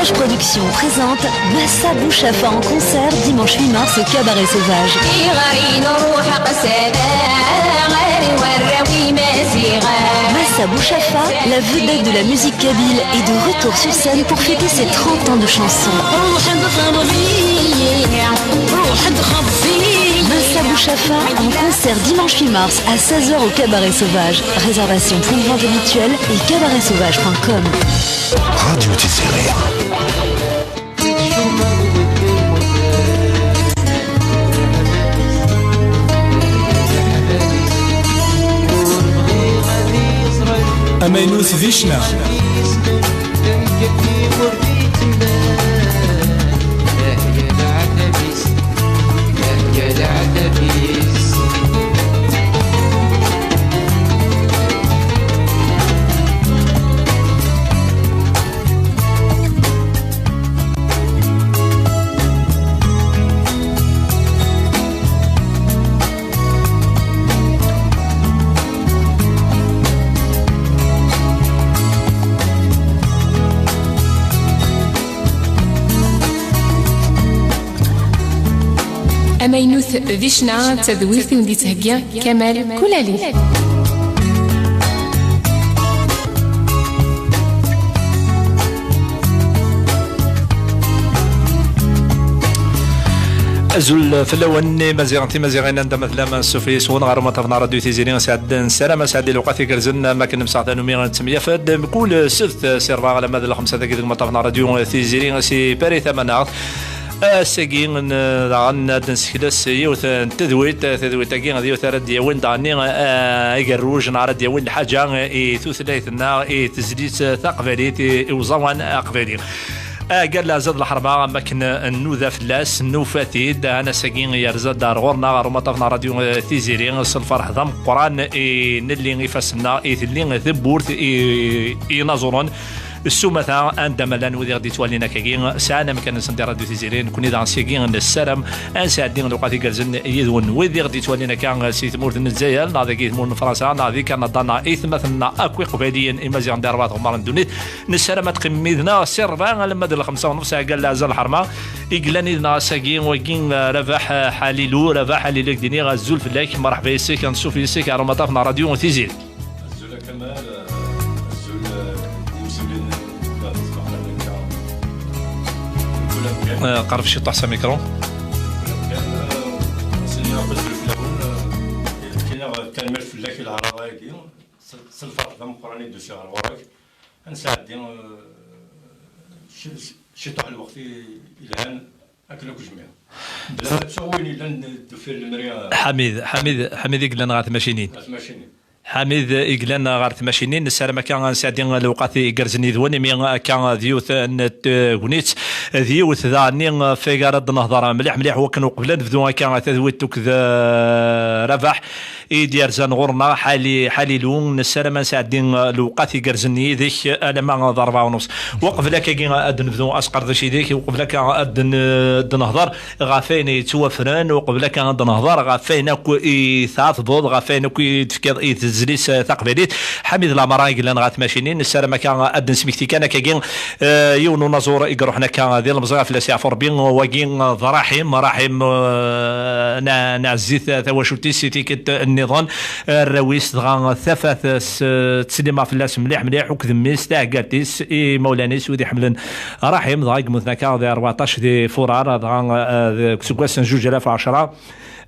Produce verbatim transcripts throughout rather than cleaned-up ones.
Production présente Massa Bouchafa en concert dimanche huit mars au Cabaret Sauvage. Massa Bouchafa, la vedette de la musique kabyle, est de retour sur scène pour fêter ses trente ans de chansons. Massa Bouchafa en concert dimanche huit mars à seize heures au Cabaret Sauvage. Réservation point de vente habituelle et cabaret sauvage point com. Radio Tiziri. Amaynut di ccna. Amaynut di ccna d tadwilt i wen-d-yettheggi Kamal Kulali. Azul fell-awen, imaziɣen timaziɣin, anda ma tellam, s ufus-nwen ɣer umaṭṭaf n Radio Tiziri. Sɛeddan ssalam, sɛeddi lewqat igerrzen, am akken nemseɣ tanumi nettemyaf-d mkul ssebt si rebɛa alamma d lxemsa dagi deg umaṭṭaf n Radio Tiziri, si Paris Tamaneɣt. Ass-agi n, daɣen ad d-nsekles yiwet n tedwit, tedwit-agi d yiwet ara d-yawin daɣen, eh, agerruj neɣ ara d-yawin lḥaǧa i tutlayt-nneɣ, i tezlit taqbaylit, i, i uẓawan aqbayli. Agal azad lḥerma, am akken nnuda fell-as, nufa-t-id, anas-agi yerza-d ar ɣur-neɣ, ɣer umaṭṭaf n ṛṛadyu, eh, Tiziri, s lferḥ d ameqqran i nelli ifassen-nneɣ, i telli tewwurt i, i inaẓuren. S umata, anda ma llan wid i ɣ-d-yettwalin akkagi, sɛan amkan-nsen di Radyu Tiziri, nekkni daɣen syagi nessaram ad nesɛeddi lewqat igerrzen yid-wen. Wid i ɣ-d-yettwalin akka si tmurt n Lezzayer, neɣ dagi i tmurt n Fransa, neɣ di Kanada, neɣ i tmaten-nneɣ akk iqbayliyen imaziɣen di rebɛa tɣemmar n ddunit, nessaram ad teqqimem yid-neɣ si rebɛa alamma d lxemsa u nefs, agal azal lḥerma. I yellan yid-neɣ ass-agi, wagi, eh, Rabaḥ, eh, Ḥalilu. Rabaḥ Ḥalilu, ak-d-iniɣ azul fell-ak, merḥba yes-k, ansuf yes-k ar umaṭṭaf n Radyu Tiziri. Azul a Kamal, eh, azul, eh, imsiwlen, eh, eh, qerreb ciṭuḥ s amikru. Azul fell-awen, eh, kkineɣ tanemmirt fell-ak i leɛraḍa-agi, s, s lferḥ d ameqqran i d-usiɣ ɣer ɣur-k. Ad nesɛeddi, eh, ci-, ci-, ciṭuḥ lweqt i, ilhan akken akk jmiɛ. Bla ma ttuɣ win yellan d-, deffir lemri, eh, Ḥamid, Ḥamid, Ḥamid i yellan ɣer tmacinin. Ɣer tmacinin. Ḥamid i yellan ɣer tmacinin, nessaram akka ad nesɛeddi lewqat igerrzen yid-wen, imi akka d yiwet n tegnit, d yiwet daɣen ɣef ay ara d-nehḍer mliḥ mliḥ, wakken uqbel ad nebdu akka tadwilt akked, eh, Rabaḥ i d-yerzan ɣur-neɣ, Ḥali, Ḥalilu, nessaram ad nesɛeddi lewqat igerrzen yid-k alamma d rebɛa u nefs. Uqbel akkagi ad d-nebdu asqerdec yid-k, uqbel akka ad n-, d-nehḍer ɣef wayen yettwafren, uqbel akka ad d-nehḍer ɣef wayen akk i tɛetbeḍ, ɣef wayen akk i d-tefkiḍ i tezlit taqbaylit. Ḥamid Lamara i yellan ɣer tmacinin, nessaram akka ad d-nesmekti kan akkagi, eh, yiwen unaẓur i iruḥen akka d ilemẓi, ɣef la s-yeɛfu Rebbi, wagi, eh, d Raḥim, Raḥim, eh, na-, neɛzit tawacult-is i tikkelt nniḍen, arraw-is dɣa tafat s, eh, ttsellimeɣ fell-as mliḥ mliḥ, akked mmi-s, taɛeggalt-is, imawlan-is, wid iḥemmlen Raḥim, dɣa i yemmuten akka di rbeɛṭac di furar, dɣa, eh, deg useggas n zuǧ alaf u ɛecṛa,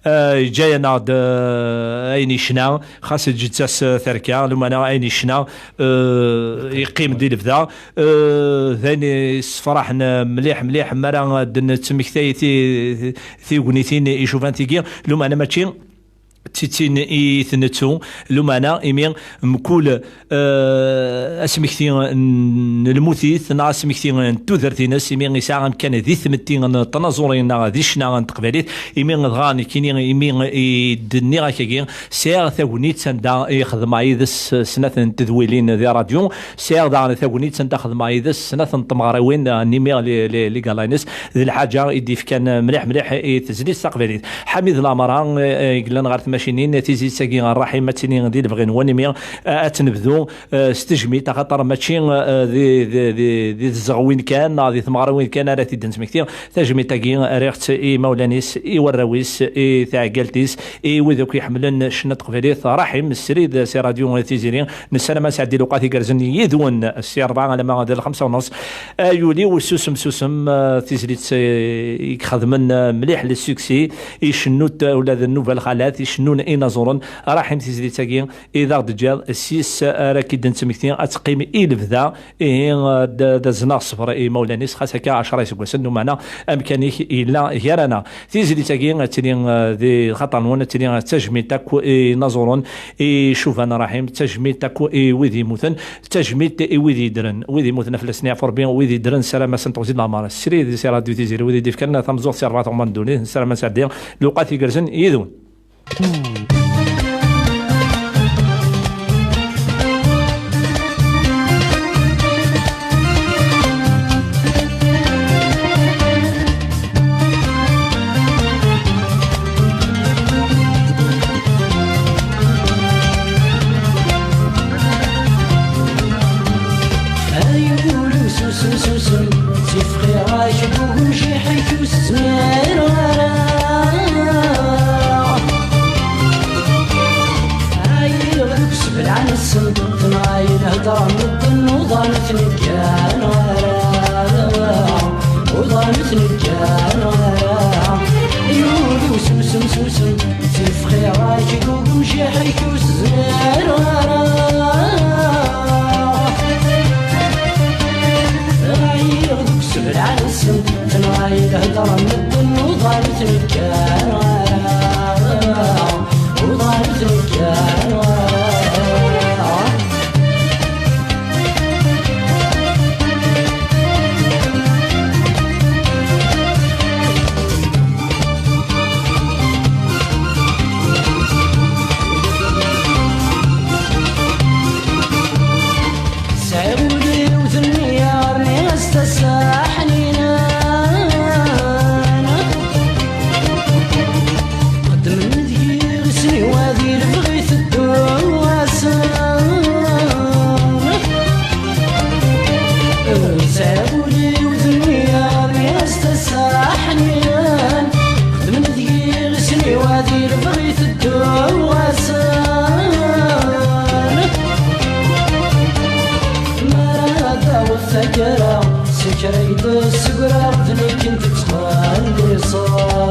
eh, yeǧǧa-yaneɣ-d, eh, ayen yecna, xas ǧǧet-as, eh, terka, lumana ayen yecna, eh, yeqqim di lebda, eh, d ayen yessefraḥen, eh, mliḥ, mliḥ, mi ara d-nettmektay ti-, ti-, tignitin icuban tigi, lumana mačči d titin i tnettu, lumana imi mkul, eh, asmekti n lmut-is neɣ asmekti n tudert-ines, imi yesɛa amkan di tmetti n tnaẓurin neɣ di ccna n teqbaylit, imi dɣa nekkini, imi i d-nniɣ akkagi, sɛiɣ tagnit anda i xedmeɣ yid-s snat n tedwilin di ṛṛadyu, sɛiɣ daɣen tagnit anda xedmeɣ yid-s snat n tmeɣriwin, eh, n imi li, li, li gala-ines, d lḥaǧa i d-yefkan mliḥ mliḥ i tezlit taqbaylit. Ḥamid Lamara, eh, eh, i yellan ɣer tmacinin, tizlit-agi n Raḥim ad tili di lebɣi n wanimi, eh, ad tt-nebdu, eh, s tejmilt, axaṭer mačči, eh, di, di, di, di tzeɣwin kan, neɣ di tmeɣriwin kan ara t-id-nettmekti. Tajmilt-agi rriɣ-tt i imawlan-is, i warraw-is, i tɛeggalt-is, i wid akk iḥemmlen ccna n teqbaylit. Raḥim, srid si radyu Tiziri, nessaram ad sɛeddi lewqat igerrzen yid-wen si rebɛa alamma d lxemsa u nneṣ. Ay ul-iw susem, susem, eh, tizlit, eh, i ixedmen, eh, mliḥ le succès, icennu-t, eh, ula d nnuba lxalat, icennun inaẓuren. Raḥim, tizlit-agi i d aɣ-d-ǧǧiḍ, s yis ara k-id-nettmekti, ad teqqim i lebda. Ihi, eh, d, d azen-aɣ ṣṣber i imawlan-is, xas akka ɛecra iseggasen, numeɛna amkan-ik yella gar-aneɣ. Tizlit-agi ad tili, eh, di lxaṭer-nwen, ad tili d tajmilt akk i inaẓuren, i icuban Raḥim, d tajmilt akk i wid yemmuten, d tajmilt i wid yeddren, wid yemmuten ad fell-asen yeɛfu Rebbi, wid yeddren ssaramasen teɣzi n leɛmer. Srid si radyu Tiziri, wid i d-ifkan tameẓẓuɣt si rebɛa tuɣma n ddunit, nessaram ad nesɛeddi lewqat igerrzen yid-wen. Ay ul-iw susem, susem, tifqiɣ-ak deg umjiḥ-ik ur s-zmireɣ ara. Ɛyiɣ deg usebleɛ-nsen, tenɣa-yi lhedra n medden, uḍan ur ten-gganeɣ ara, uḍan ur ten-gganeɣ ara. Ay ul-iw susem, susem, tifqiɣ-ak deg umjiḥ-ik ur s-zmireɣ ara. Ɛyiɣ deg usebleɛ-nsen, tenɣa-yi lhedra n medden, uḍan ur ten-gganeɣ ara, uḍan ur ten-gganeɣ ara. Sɛiɣ ul-iw d nniya, rniɣ-as tasa ḥninen. Xeddmen deg-i iɣisniw, ad ilbeɣ iteddu-asen. Sɛiɣ ul-iw d nniya, rniɣ-as tasa ḥninen. Xeddmen deg-i iɣisniw, ad ilbeɣ iteddu-asen. Mi ara d-taweḍ taggara, s kra i d-ssegraɣ, d nekk i tent-ittxelliṣen,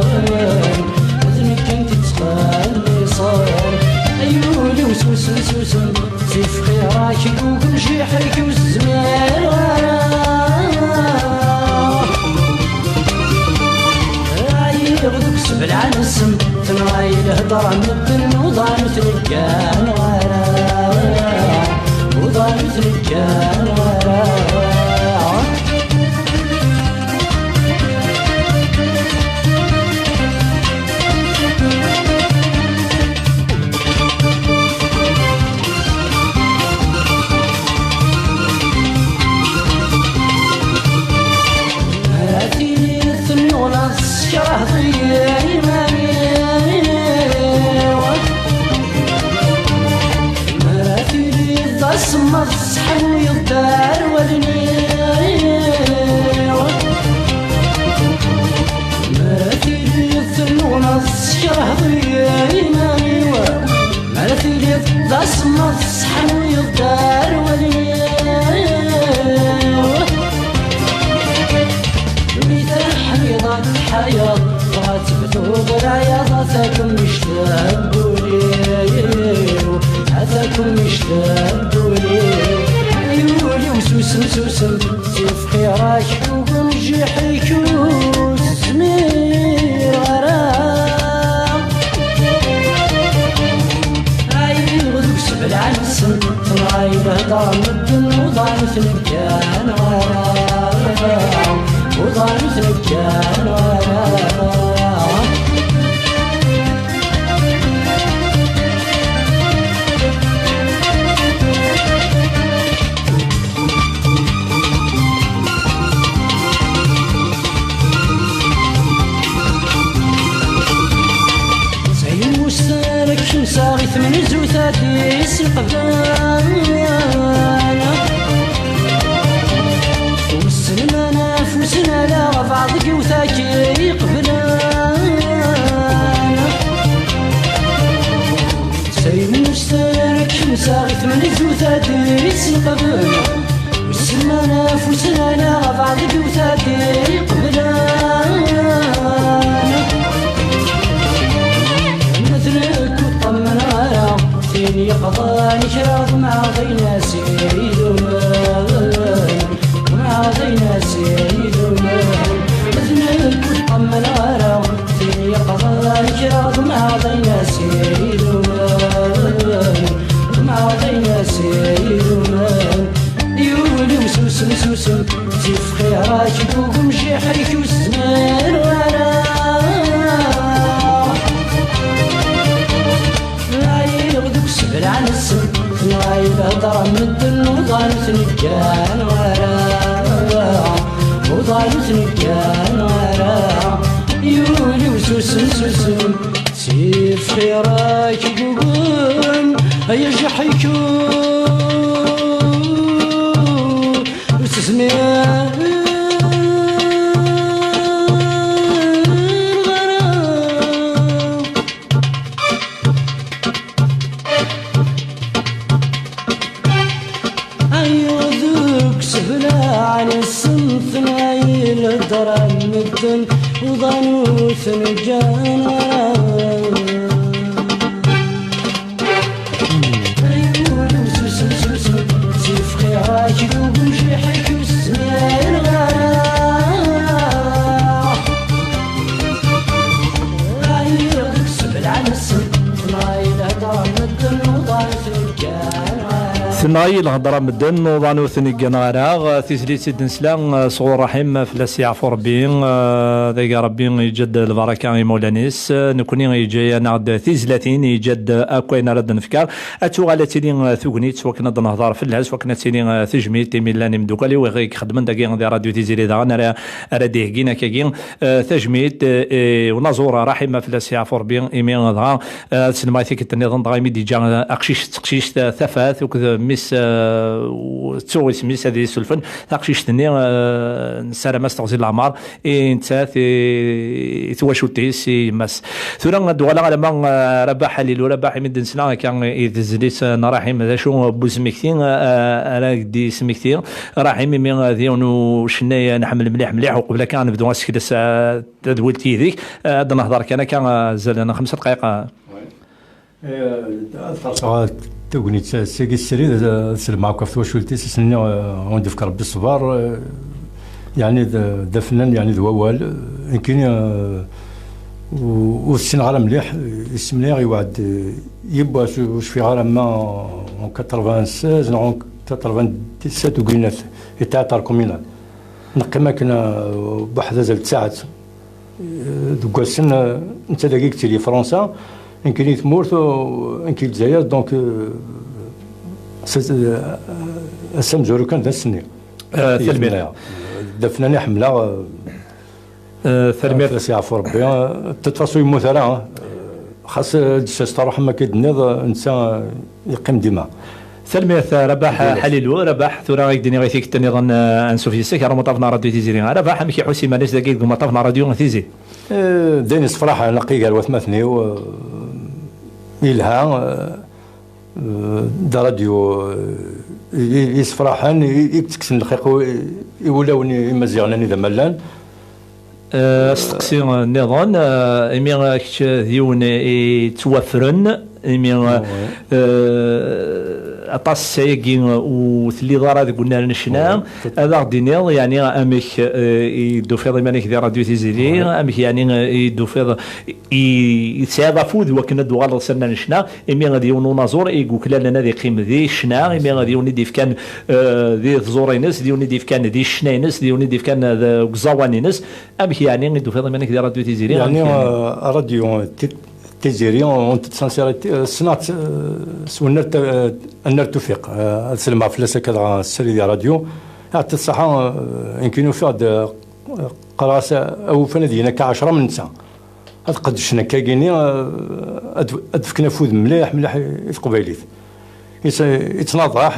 d nekk i tent-ittxelliṣen. Ay ul-iw susem, susem, tifqiɣ-ak deg umjiḥ-ik ur s-zmireɣ ara. Ɛyiɣ deg usebleɛ-nsen, tenɣa-yi lhedra n medden, uḍan ur ten-gganeɣ ara, uḍan ur ten-gganeɣ ara. Ara tiliḍ tennuɣnaḍ, teskerheḍ-iyi iman-iw. Ara tiliḍ d asemmaḍ, tesseḥluyeḍ-d ar wallen-iw. Ara tiliḍ tennuɣnaḍ, teskerheḍ-iyi iman-iw. Ara tiliḍ d asemmaḍ, tesseḥluyeḍ-d ar wallen-iw. Mi teḥmiḍ ad teḥyaḍ, dɣa tebduḍ lɛyaḍ, a takemmict n wul-iw, a takemmict n wul-iw. Ay ul-iw susem, susem, tifqiɣ-ak deg umjiḥ-ik ur s-zmireɣ ara. Ɛyiɣ deg usebleɛ-nsen, tenɣa-yi lhedra n medden, uḍan ur ten-gganeɣ ara, uḍan ur ten-gganeɣ ara. Sɛiɣ ussan ad Cemseɣ i tmenzuta d-iselqben. Wissen ma naf, wissen ala, beɛḍ n yiwet akka iqeblen. Saymuster, cemseɣ i tmenzuta d-iselqben. Wissen ma naf, wissen ala, beɛḍ n yiwet akka iqeblen. Ma d nekk ur ṭṭamneɣ ara, tin yeqḍan kra ḍemɛeɣ d ayen as idumen, ḍemɛeɣ d ayen as idumen. Ma d nekk ur ṭṭamneɣ ara, tin yeqḍan kra ḍemɛeɣ d ayen as idumen, ḍemɛeɣ d ayen as idumen. Yuli ususem, susem, tifxir-ak d ugumjiḥ-ik ur s-zmireɣ ara. Ɛyiɣ deg usebleɛ-nsen, tenɣa-yi lhedra n medden, uḍan ur ten-gganeɣ ara, uḍan ur ten-gganeɣ ara. Yuli ususem, susem, tifxir-ak d ugum, ay ajaḥ-ik ur s-zmireɣ ara. Ay deg usebleɛ-nsen, tenɣa-yi lhedra n medden, uḍan ur ten-gganeɣ ara. Ay ul-iw susem, susem, tifxir-ak d ugumjiḥ-ik ur s-zmireɣ ara. Ɛyiɣ deg usebleɛ-nsen, tenɣa-yi lhedra n medden, uḍan ur ten-gganeɣ ara. Tenɣa-yi lhedra n medden, uḍan ur ten-gganeɣ ara. Tizlit i d-nesla, eh, sɣur Ṛaḥim, fell-as yeɛfu Ṛebbi. Eh, dagi Ṛebbi yeǧǧa-d lbaraka i imawlan-is. Eh, nekkni yeǧǧa-yaneɣ-d tizlatin, yeǧǧa-d akk ayen ara d-nefker. Ad tuɣal ad tili, eh, tegnit, s wakken ad d-nehḍer fell-as, s wakken ad tili, eh, tejmilt imi llan imeddukal-iw i ixeddmen dagi di Radio Tiziri daɣen ara, ara d-iheggin akkagi, eh, tajmilt, eh, i unaẓur Ṛaḥim, fell-as yeɛfu Ṛebbi, imi dɣa, eh, ad tesnem ay tikkelt nniḍen dɣa imi d-yeǧǧa, eh, aqcic d teqcict, eh, tafat, akked mmi-s, eh, u-, ttuɣ isem-is ad iyi-ssulfen, taqcict-nni, eh, nessaram-as teɣzi n leɛmer, i nettat, i, i twacult-is, i yemma-s. Tura ad d-uɣaleɣ alamma, eh, Rabaḥ Ḥalilu. Rabaḥ, imi d-nesla akka i tezlit, eh, n Ṛaḥim, d acu n usmekti, eh, eh, ara ak-d-yesmekti Ṛaḥim, imi, eh, d yiwen ucennay, eh, nḥemmel mliḥ, mliḥ, uqbel akka ad nebdu asekles, eh, tadwilt yid-k, eh, ad d-nehḍer kan akka, eh, azal n xemsa dqayeq, eh. Eh, ad ferṣeɣ tagnit sagi srid, ad selmeɣ akk ɣef twacult-is, ass-nni, eh, ɣur d-ifk Rebbi ṣṣber, eh, yeɛni d, d afennan, yeɛni d wawal, eh, nekkini, eh, u-, ur ssineɣ ara mliḥ, eh, isem-nni iwɛed, eh, yiwwas, ur cfiɣ ara ma en quatre-vingt-seize neɣ en quatre-vingt-dix-sept, ur grinat, i théâtre communal. Neqqim akken, eh, buḥd azal n tsaɛet. Deg wassen, eh, netta dagi yettili Fransa, nekkini tmurt, eh, nekk Lezzayer, donc, eh, s-, eh, ass amezwaru kan d ass-nni. Eh, tanemmirt. D afnan i ḥemmleɣ, eh, Eh, tanemmirt. Ad as-yeɛfu Rebbi. Eh, de toute façon, yemmut ara, eh, xas, eh, d-sas taruḥ am akka i d-tenniḍ, eh, netta, eh, yeqqim dima. Tanemmirt, eh, Rabaḥ Ḥalilu. Rabaḥ, tura ad k-d-iniɣ i tikkelt nniḍen, eh, ansuf yes-k, ar umaṭṭaf n Radio Tiziri. Rabaḥ, amek iḥuss iman-is dagi deg umaṭṭaf n Radio Tiziri? Eh, d ayen yessefraḥen, aql-i gar watmaten-iw, eh, yelha, eh, eh, d aradyu, eh, i, i, yessefraḥen, i, i yettekksen lxiq i, i wulawen i, imaziɣen anida ma llan. Eh, asteqsi nniḍen, eh, imi, eh, kečč d yiwen i yettwafren, imi, eh, eh, aṭas ssaɛa-agi ur telliḍ ara deg unnar n ccna, ad aɣ-d-tiniḍ, yeɛni, amek, eh, i d-tufiḍ iman-ik di Radio Tiziri, amek, yeɛni, eh, i d-tufiḍ, i, i tesɛiḍ afud wakken ad d-tuɣaleḍ s annar n ccna, imi d yiwen unaẓur i yuklalen ad iqqim di ccna, imi d yiwen i d-ifkan, eh, di tẓuri-ines, d yiwen i d-ifkan di ccna-ines, d yiwen i d-ifkan, eh, deg uẓawan-ines. Amek yeɛni i d-tufiḍ iman-ik di Radio Tiziri? Yeɛni, amek yeɛni? Eh, Radio Ti-, Tiziri, on t-, ssneɣ-tt, eh, s unnar ta-, eh, annar Tufiq, eh, ad selmeɣ fell-as akka dɣa srid i radio. Yeɛṭi ṣṣeḥḥa, eh, nekkini ufiɣ-d, eh, qqareɣ-as, eh, awufan ad yini akka ɛecra am netta. Ad qeddcen akkagini, eh, ad, ad fken afud mliḥ, mliḥ i, i teqbaylit. Yet-, yettnaḍaḥ,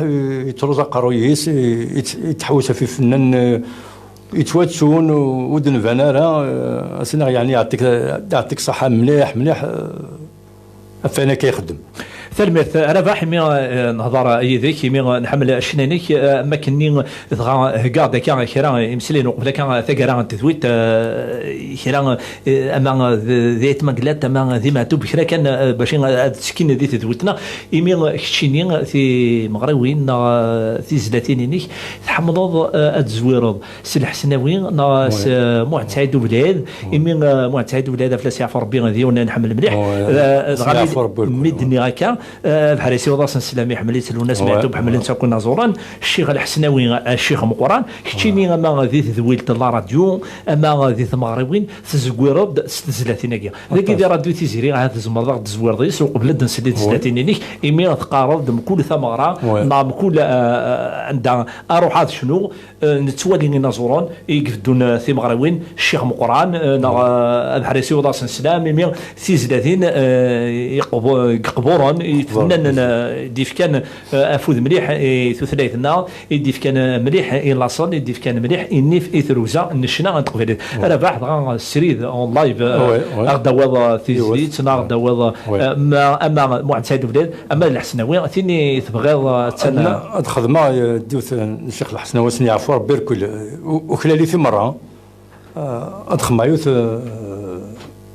yettruẓ aqerruy-is, yet-, yettḥewwis ɣef yifennan, eh, yettwattun, u-, ur d-nban ara, eh, ad s-iniɣ, yeɛni, yeɛṭik, yeɛṭik ṣṣeḥḥa mliḥ, mliḥ, eh, ɣef wayen akka ixeddem. Tanemmirt, a Rabaḥ, imi, eh, nehḍer yid-k, imi, eh, nḥemmel ccna-inek, eh, am wakken-nni dɣa heggaɣ-d akka kra imeslayen uqbel akka taggara n tedwilt, eh, kra, eh, ama d, d Ayt Mengellat, ama d Imeɛtub, kra kan, eh, bac ad ttekkin di tedwilt-nneɣ, imi, eh, keččini timeɣriwin neɣ, eh, tizlatin-inek, tḥemmleḍ, eh, ad tezwireḍ s Lḥesnawi neɣ s, eh, Muḥend Saɛid Ubelɛid, imi, eh, Muḥend Saɛid Ubelɛid, ad fell-as yeɛfu Rebbi, d yiwen nḥemmel mliḥ. Eh, dɣa mi d-nniɣ akka, eh, abeḥri-s iwḍ-as sslam, iḥemmel-itt Lwennas Meɛtub, ḥemmlen-tt akk inaẓuren, Ccix Lḥesnawi, eh, ccix meqqran, keččini ama di tedwilt n la radio, ama di tmeɣriwin, tzewwireḍ-d s tezlatin-agi. Dagi di Radio Tiziri, ahat tzemreḍ ad ɣ-d-tezwireḍ yes, uqbel ad nsel i tezlatin-inek, imi teqqareḍ-d mkul tameɣra, neɣ mkul, eh, eh, anda aruḥ ad cnuɣ, eh, nettwali inaẓuren i ibeddun, eh, timeɣriwin, Ccix Meqqran, eh, neɣ, eh, abeḥri-s iwḍ-as sslam, imi tizlatin, eh, iqbu-, iqburen, ifennanen, eh, d-ifkan, eh, afud mliḥ i tutlayt-nneɣ, i d-ifkan, eh, mliḥ i laṣel, i d-ifkan mliḥ i nnif i truza n ccna n teqbaylit. Rabaḥ, dɣa srid en live, eh, ad ɣ-d-tawiḍ, eh, tizlit, neɣ ad ɣ-d-tawiḍ, eh, ma, ama Muḥend Saɛid Ubelɛid, ama d Lḥesnawi, tin i tebɣiḍ, eh, ad xedmeɣ, eh, d yiwet, eh, n Ccix Lḥesnawi, ad sen-yeɛfu Rebbi rkul, eh, u-, uklal-it i merra, eh, ad xedmeɣ yiwet, eh,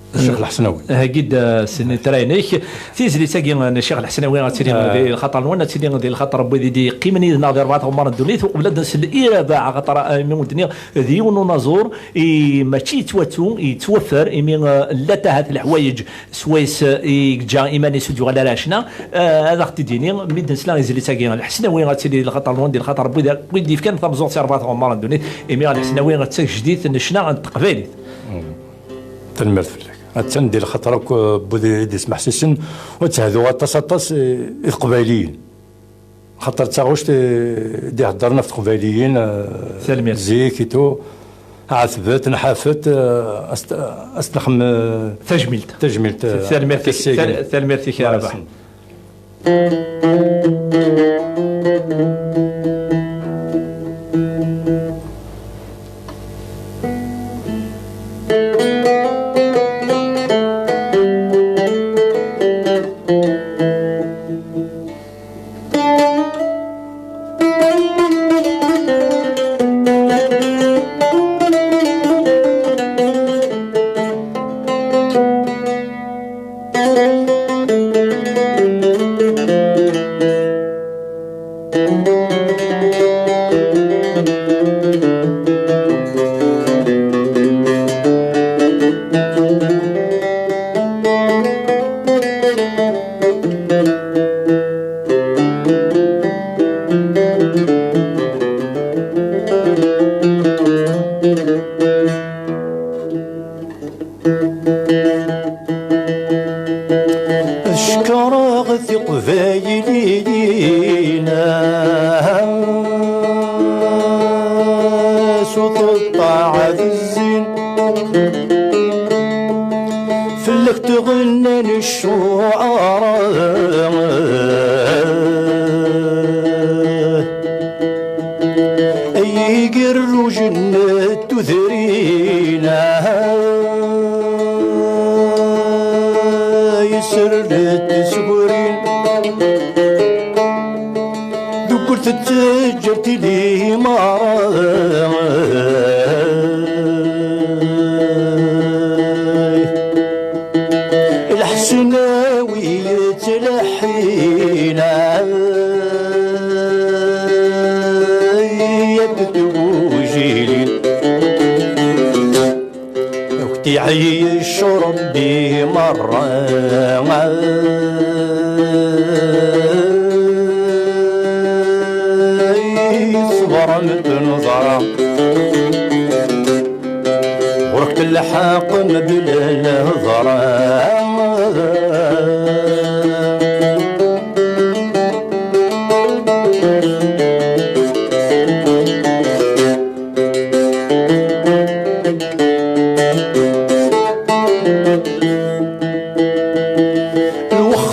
n Ccix Lḥesnawi. Hagi-d, eh, s nitra-inek. Tizlit-agi n Ccix Lḥesnawi ad tili di lxaṭer-nwen, ad tili di lxaṭer n wid i d-yeqqimen yid-neɣ di rebɛa tɣemmar n ddunit, uqbel ad nsel i Rabaḥ, axaṭer, eh, imi wen-d-nniɣ, d yiwen n unaẓur i mačči yettwattu, yettwaffer, imi, eh, llant ahat leḥwayeǧ swayes, eh, i yeǧǧa iman-is ur d-yuɣal ara ccna, eh, ad aɣ-t-id-yini, mi d-nesla i tezlit-agi, Lḥesnawi ad tili di lxaṭer-nwen, di lxaṭer n wid, wid d-yefkan tameẓẓuɣt i rebɛa tɣemmar n ddunit, imi Lḥesnawi d tagejdit n ccna n teqbaylit. Tanemmirt fell-ak. Attan di lxaṭer akk, eh, n wid i d-ismeḥsisen, u ad tehdu aṭas, aṭas, eh, i teqbayliyin. Xaṭer d taɣect, eh, i d-iheddren ɣef teqbayliyin, eh, zik, itu, ɛetbet, nḥafet, eh, as-, as-, nxem-, eh, tajmilt. Tajmilt, eh, tanemmirt-ik, tal-, tanemmirt-ik, a Rabaḥ. Ad cekkreɣ tiqbayliyin s uteṭṭaɛ d zzin, fell-ak ttɣennan ccuɛara ay igerrujen n tudrin, ay srent tesgurin, deg ur tettaǧǧal tili mara. Lḥesnawi yettleḥḥin yak tgujilin, akk tiɛic Rebbi merra. Ṣebremt neẓra. Ɣur-k telḥeq mebla lehḍra.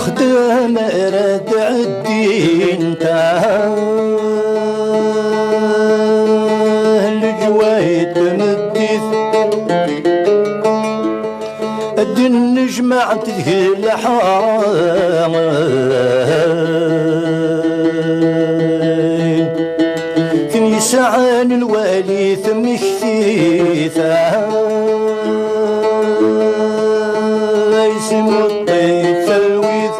Xdem ara d-ɛeddint leǧwayed n tmeddit, ad d-nnejmaɛent deg leḥra. Tin yesɛan lwali temmekti-t, ay s imuṭṭi talwit,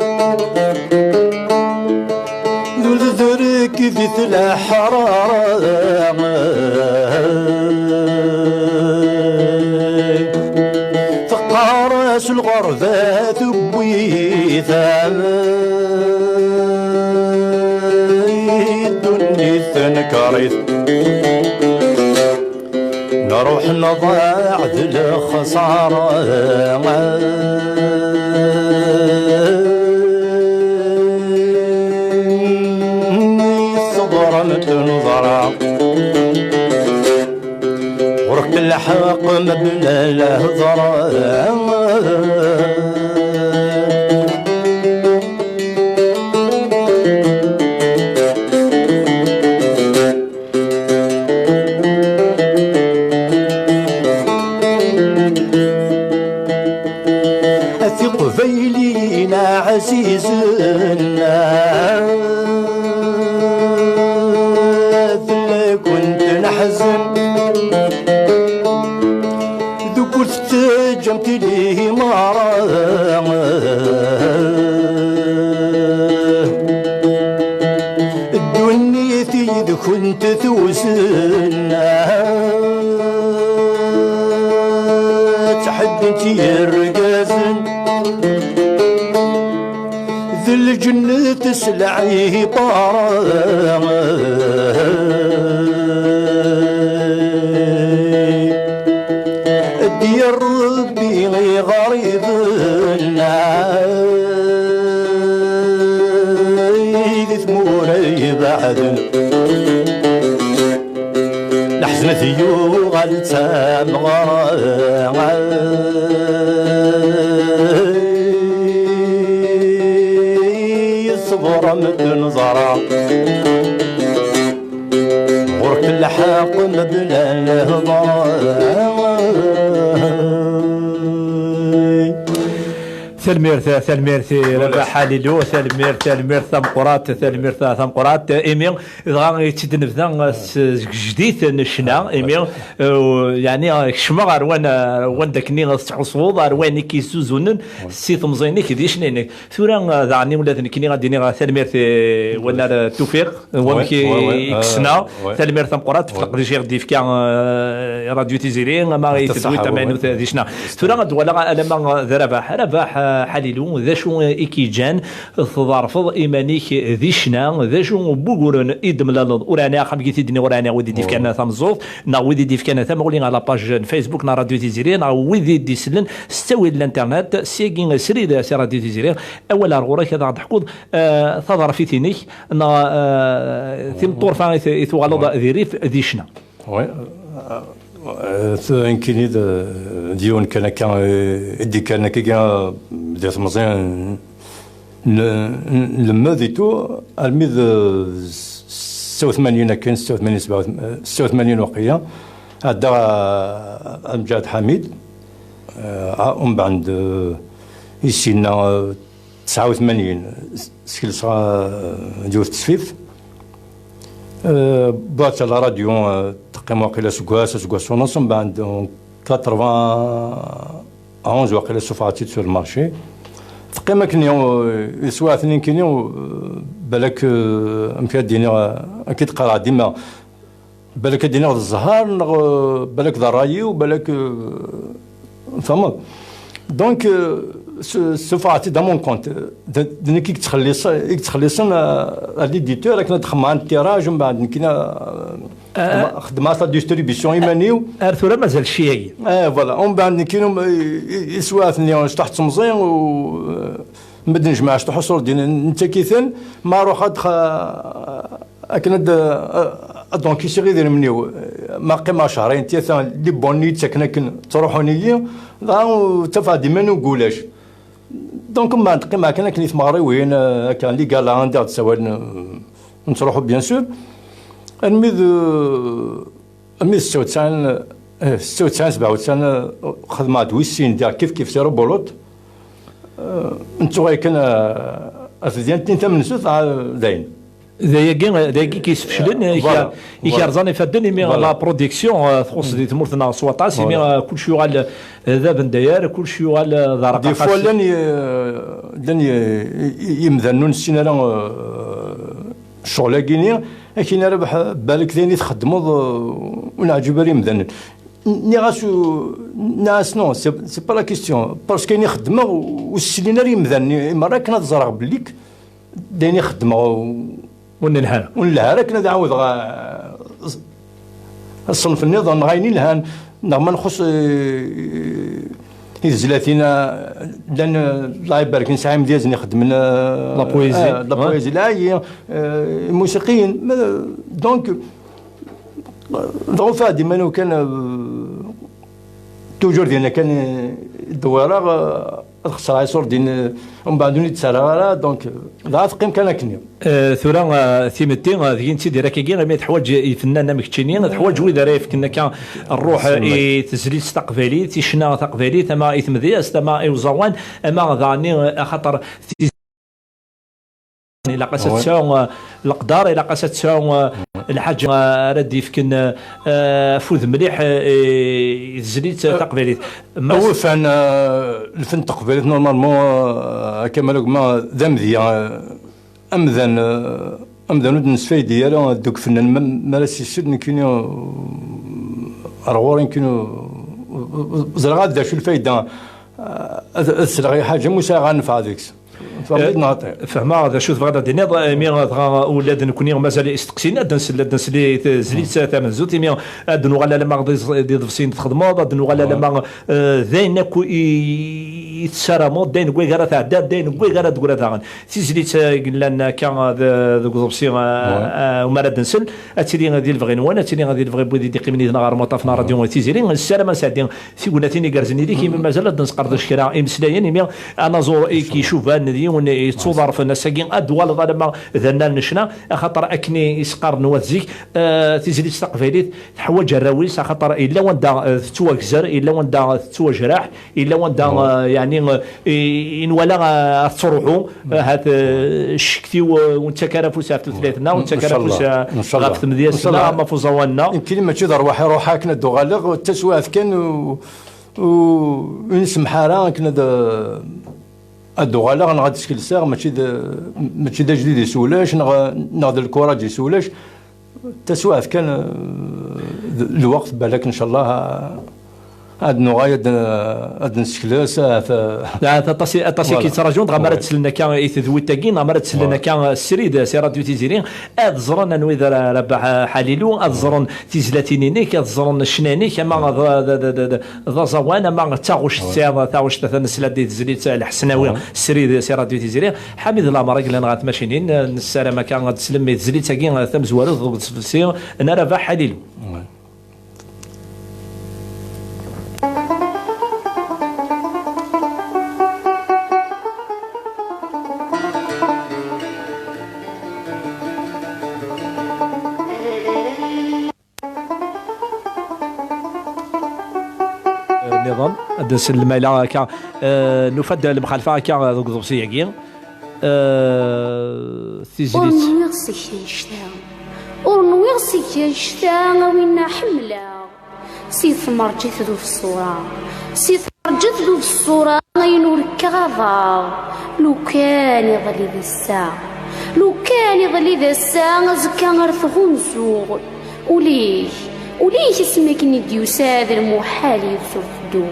d udrek di tleḥrara. Teqqar-as lɣerba tewwi-t, ay ddunit tenker-it. Nruḥ nḍaɛ d lexsara. Teḍrem tneḍra. Ɣur-k lḥeqq mebla lehḍra. A tiqbayliyin ɛzizen, fell-akent neḥzen. Deg ur tettaǧǧamt limaṛa. Ddunit yid-kent tewzen, ttḥeddint yergazen. D lǧennet s lɛibara. Ddi Ṛebbi iɣriben, ay di tmura ibeɛden. Leḥzen ad yuɣal d tameɣra. Ṣebr am tneẓra. Ɣur-k lḥeqq mebla lehḍra. Tanemmirt, tanemmirt i Rabaḥ Ḥalilu, tanemmirt, tanemmirt tameqqrant, tanemmirt tameqqrant. Imi dɣa i tt-id-nebda s, seg jdid n ccna, imi, eh, yeɛni, eh, kecmeɣ ar wan-, ar wanda akkenni tettḥussuḍ, ar wayen i k-yessuzunen si temẓi-inek di ccna-inek. Tura, eh, daɣen ula d nekkini ad d-iniɣ tanemmirt i wannar, eh, Tufiq, wamek i, ouais, ouais, i k-ssneɣ, euh, ouais, tanemmirt tameqqrant ɣef leqdic i ɣ-d-yefka, eh, Radio Tiziri, ama i tedwilt tamaynut di ccna. Tura ad d-walaɣ alamma d Rabaḥ. Rabaḥ, eh, Ḥalilu, d acu i k-yeǧǧan tḍerfeḍ iman-ik di ccna, d acu n wuguren i d-temlaleḍ? Ur ɛniɣ, axxam i t-id-nniɣ, ur ɛniɣ wid i d-ifkan tameẓẓuɣt, neɣ wid i d-ifkan tamuɣli ɣer la page n Facebook n Radio Tiziri, neɣ wid i d-isellen s ttawil n l'internet, syagi srid si Radio Tiziri, awal ar ɣur-k ad aɣ-d-teḥkuḍ, eh, taḍerfit-inek, neɣ, eh, timeṭṭurfa i t-, i tuɣaleḍ di rrif di ccna. Oui. Euh, euh, nekkini d, d yiwen kan akka, eh, i d-ikkan akka, eh, di temẓi n, n, nlemmed et tout, armi d, eh, setta u tmanyin akken, setta u tmanyin, sebɛa u tmanyin, eh, setta u tmanyin waqila, ɛeddaɣ, eh, ar Mǧahed Ḥamid, eh, ah, umbeɛd, eh, i s-yenna, eh, tesɛa u tmanyin, s-, skelseɣ, eh, yiwet tesfift. Eh, wwiɣ-tt ɣer la radio, eh, teqqim waqila aseggas, aseggas u nneṣ, mbeɛd, eh, quatre-vingt-onze waqila sufɣeɣ-tt-id sur le marché. Teqqim akken, eh, yeswiɛt-nni nekkini, eh, balak, eh, amek ad d-iniɣ, eh, akka i d-qqareɣ dima, balak ad d-iniɣ d zzher, neɣ, eh, balak d ṛṛay-iw, balak, eh, tfehmeḍ? Donc, euh, s-, sufɣeɣ-tt-id à mon compte. D, d nekk i yettxelliṣ-, i yettxelliṣen, euh, à l'éditeur, akken ad xedmeɣ un tirage, mbeɛd nekk, euh, xedmeɣ, xedmeɣ la distribution iman-iw. Ar tura mazal cci-agi. Eh, voilà. Umbeɛd nekk, i, i, i teswiɛt-nni, cṭuḥ d temẓi, u, euh, ma d-nejmeɛ cṭuḥ uṣur din, nettak-iten, ma ruḥ ad xa-, akken ad, ad, ad encaisseɣ idrimen-iw, ma qqimeɣ cehrayen, tlata, les bons i yi-d-ttaken akken ttruḥun-iyi, dɣa ttafeɣ-d iman-iw deg ulac. Donc, ma neqqim akken, akken i tmeɣriwin, euh, akka, les galas, anda ɣ-d-ssawalen, euh, nettruḥu, bien sûr. Armi d, euh, armi d setta u tesɛin, euh, setta u tesɛin, sebɛa u tesɛin, euh, xedmeɣ-d wis sin, diɣ kif kif si Rebelote. Euh, nettuɣ akken, euh, ɣef tedyanin tamenzut, ah, dayen. D ayagi, d ayagi i k-yesfeclen, euh, i k-, voilà, i k-yerẓan ifadden, imi la production, euh, txuṣṣ di tmurt-nneɣ s waṭas, imi, euh, kullec yuɣal, euh, d abendayer, kullec yuɣal, euh, d arqaqas. Des fois, llan, euh, llan, euh, i-, i-, imdanen ur nessin ara, euh, ccɣel-agi-ni, akken ara bḥ-, balek d ayen i txeddmeḍ, euh, ur neɛǧib ara imdanen. Nniɣ-as, u-, nniɣ-as, non, c'est, c'est pas la question. Parce que ayen i xeddmeɣ, ur ssilin ara imdanen i merra, akken ad ẓreɣ belli d ayen i xeddmeɣ, ur nelha ara. Ur nelha ara akken ad ɛawdeɣ, eh, ṣṣenf nniḍen neɣ ayen ilhan, neɣ ma nxuṣ, eh, i tezlatin, eh, llan, eh, Allah ibarek, nesɛa imedyazen ixeddmen, eh, la poésie, eh, la poésie, la, eh, imusiqiyen. Ma, donc, dɣa ufiɣ-d iman-iw kan, eh, toujours dinna kan, eh, dewwareɣ, eh, ad xeṣreɣ iṣurdiyen, eh, umbeɛd ur yi-d-ttarraɣ ara, donc, eh, dɣa teqqim kan akkenni. Eh, tura, eh, timetti, eh, deg-i nettidir akkagi, imi teḥwaǧ ifennanen am keččini, teḥwaǧ wid ara yefken akka ṛṛuḥ i tezlit taqbaylit, i ccna taqbaylit, ama i tmedyazt, ama i uẓawan, ama daɣen, eh, axaṭer ilaq-as ad tesɛu, eh, leqder, ilaq-as ad tesɛu, eh, lḥaǧa, eh, ara d-yefken, eh, afud mliḥ, eh, i tezlit taqbaylit. Awufan, eh, lfen taqbaylit, normalement, eh, akka ma d amedya, eh, amdan, eh, amdan ur d-nesfaydi ara deg ufennan, ma, ma ara s-yessud nekkini, eh, ar ɣur-i nekkini, eh, ẓriɣ ad d acu lfayda, eh, ad, ad sleɣ i ḥaǧa, ma ur sɛiɣ ara nnfeɛ deg-s. Tfehmeḍ neɣ xaṭi? Eh, fehmeɣ d acu tebɣiḍ ad d-tiniḍ, imi dɣa ula d nekkni mazal isteqsin, ad d-nsel, ad d-nsel i tezlit tamenzut, imi ad d-nuɣal alamma d iẓ-, d iḍebsiyen txedmeḍ, ad d-nuɣal alamma, eh, d ayen akk i, i tessarameḍ, d ayen deg wayeg ara tɛeddiḍ, d ayen deg wayeg ara d-tegreḍ daɣen. Tizlit, eh, yellan akka, eh, de-, deg uḍebsi, eh, eh, umi ara d-nsel, ad tili di lebɣi-nwen, ad tili di lebɣi n wid i d-iqqimen yid-neɣ ɣer umaṭṭaf n ṛṛadyu Tiziri. Nessaram ad nesɛeddi tignatin igerrzen yid-k, imi mazal ad d-nesqerdec kra imeslayen, imi anaẓur i k-icuban d yiwen yettuḍerfen. Ass-agi ad d-twaleḍ alamma d annar n ccna, axaṭer akken i s-qqaren wat zik, eh, tizlit taqbaylit teḥwaǧ arraw-is, axaṭer yella wanda, eh, tettwagzer, yella wanda tettwajraḥ, yella wanda, eh, yeɛni, eh, i, i nwala, eh, ad tettruḥu, eh, ahat, eh, ccekti-w, eh, ur nettak ara afus ɣef tutlayt-nneɣ, ur nettak ara afus, eh, ɣef tmedyazt-nneɣ, ama ɣef uẓawan-nneɣ. Nekkini mačči d rrwaḥ i ruḥeɣ akken ad d-uɣaleɣ, d taswiɛt kan, u, u, ur nsemmeḥ ara akken ad, ad d-uɣaleɣ neɣ ad d-skelseɣ, mačči d, mačči d ajdid i s ulac, neɣ, neɣ d lkuraǧ i s ulac. Taswiɛt kan, eh, d-, lweqt, balak, ncallah, eh, ad nuɣal ad, ad nsekles, ahat, eh, ahat aṭas i, aṭas i k-yettraǧun, dɣa ma ara d-slen akka i tedwilt-agi, neɣ ma ara d-slen akka srid si Radio Tiziri, ad ẓren anwa i d Ra-, Rabaḥ Ḥalilu, ad ẓren tizlatin-inek, ad ẓren ccna-inek, ama d, d, d, d, d aẓawan, ama d taɣect tesɛiḍ, taɣect atan nesla-d i tezlit Lḥesnawi srid si Radio Tiziri. Ḥamid Lamer i yellan ɣer tmacinin, nessaram akka ad teslem i tezlit-agi tamezwarut deg uḍebsi n Rabaḥ Ḥalilu. Nniḍen, ad nsellem ala akka, eh, nufa-d lemxalfa akka deg uḍebsi-agi. Eh, tizlit. Ur nwiɣ seg annect-a. Ur nwiɣ seg annect-a, a winna ḥemmleɣ. Si tmerǧit d ubessura. Si tmerǧit d ubessura, ayen ur kkaɣ aḍaɣ. Lukan iḍelli d ass-a. Lukan iḍelli d ass-a, azekka ar tɣunzuɣ. Ul-ik, ul-ik asmi akken i d-yusa, d lmuḥal yid-s ur teddu,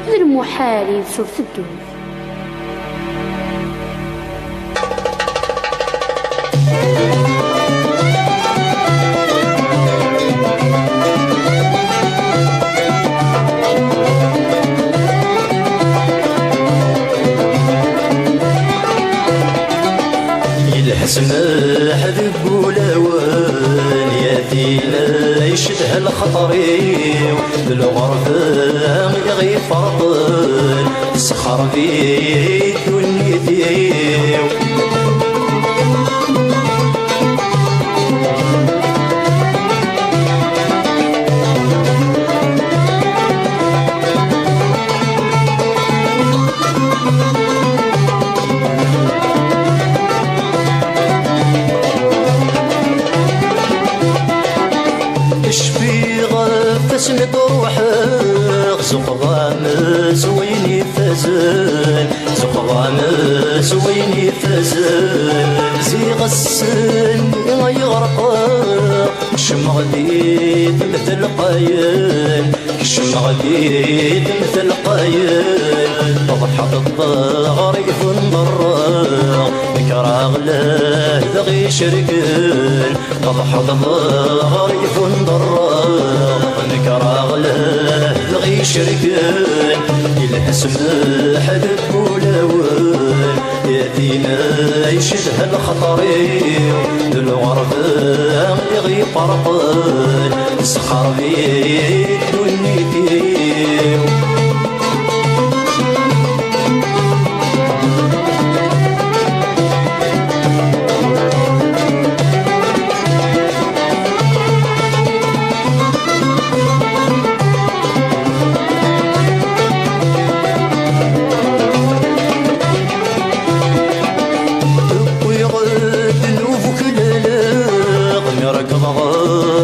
d lmuḥal yid-s ur teddu. Yelha ssmaḥ deg wulawen, ya tila icedha lxaṭer-iw, d lɣerba i ɣ-iferqen, tesxerbi ddunit. Cfiɣ ɣef asmi d-ruḥeɣ, s uqḍam s wayen ifazen, s uqḍam s wayen ifazen. Ziɣ ass-nni ay ɣerqeɣ, kecmeɣ di temda lqayen, kecmeɣ di temda lqayen. Tḍeḥḥeḍ ɣer ifunḍerreɣ, nekreɣ lehdeɣ icerken. Tḍeḥḍeḍ ɣer ifunḍerreɣ, nekreɣ lehdeɣ icerken, ilha ssmaḥ deg wulawen. Tinna icedha lxaṭer-iw, d lɣerba i ɣ-iferqen, tesxerb-iyi ddunit-iw. Wwiɣ ddnub uklaleɣ, mi rekbeɣ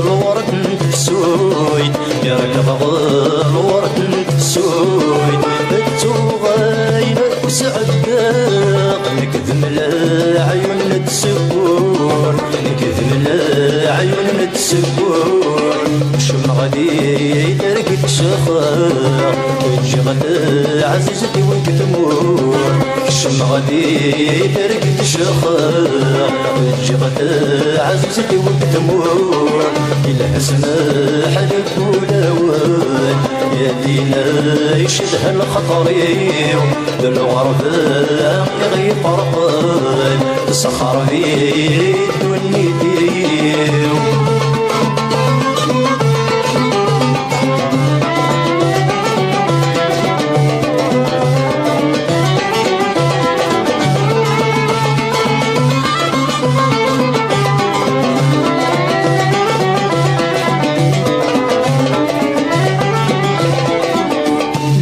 lwerd n tefsut, mi rekbeɣ lwerd n tefsut, ttuɣ ayen akk sɛeddaɣ, nekk d mleɛyun n tsebburt, nekk d mleɛyun n tsebburt. Kecmeɣ di terget ccexeɣ, ǧǧiɣ taɛzizt-iw deg tmurt. Kecmeɣ di terget ccexeɣ, ǧǧiɣ taɛzizt-iw deg tmurt. Ilha ssmaḥ deg wulawen, ya tinna icedha lxaṭer-iw. D lɣerba i ɣ-iferqen, tesxerb-iyi ddunit-iw.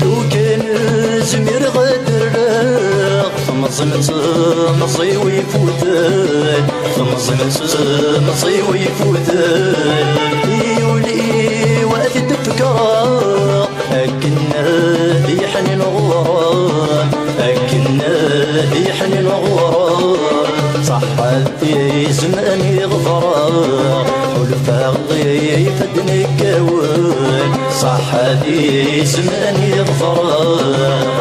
Lukan zmireɣ ad rreɣ, temẓi n temẓi-w ifuten, temẓi n temẓi-w ifuten, i wul-iw ad t-id-fkeɣ, akken ad yeḥnin ɣur-m, akken ad yeḥnin ɣur-m. Ṣaḥḥa di zzman i ɣefreɣ, ḥulfaɣ ifadden kkawen. Ṣaḥḥa di zzman i ɣefreɣ,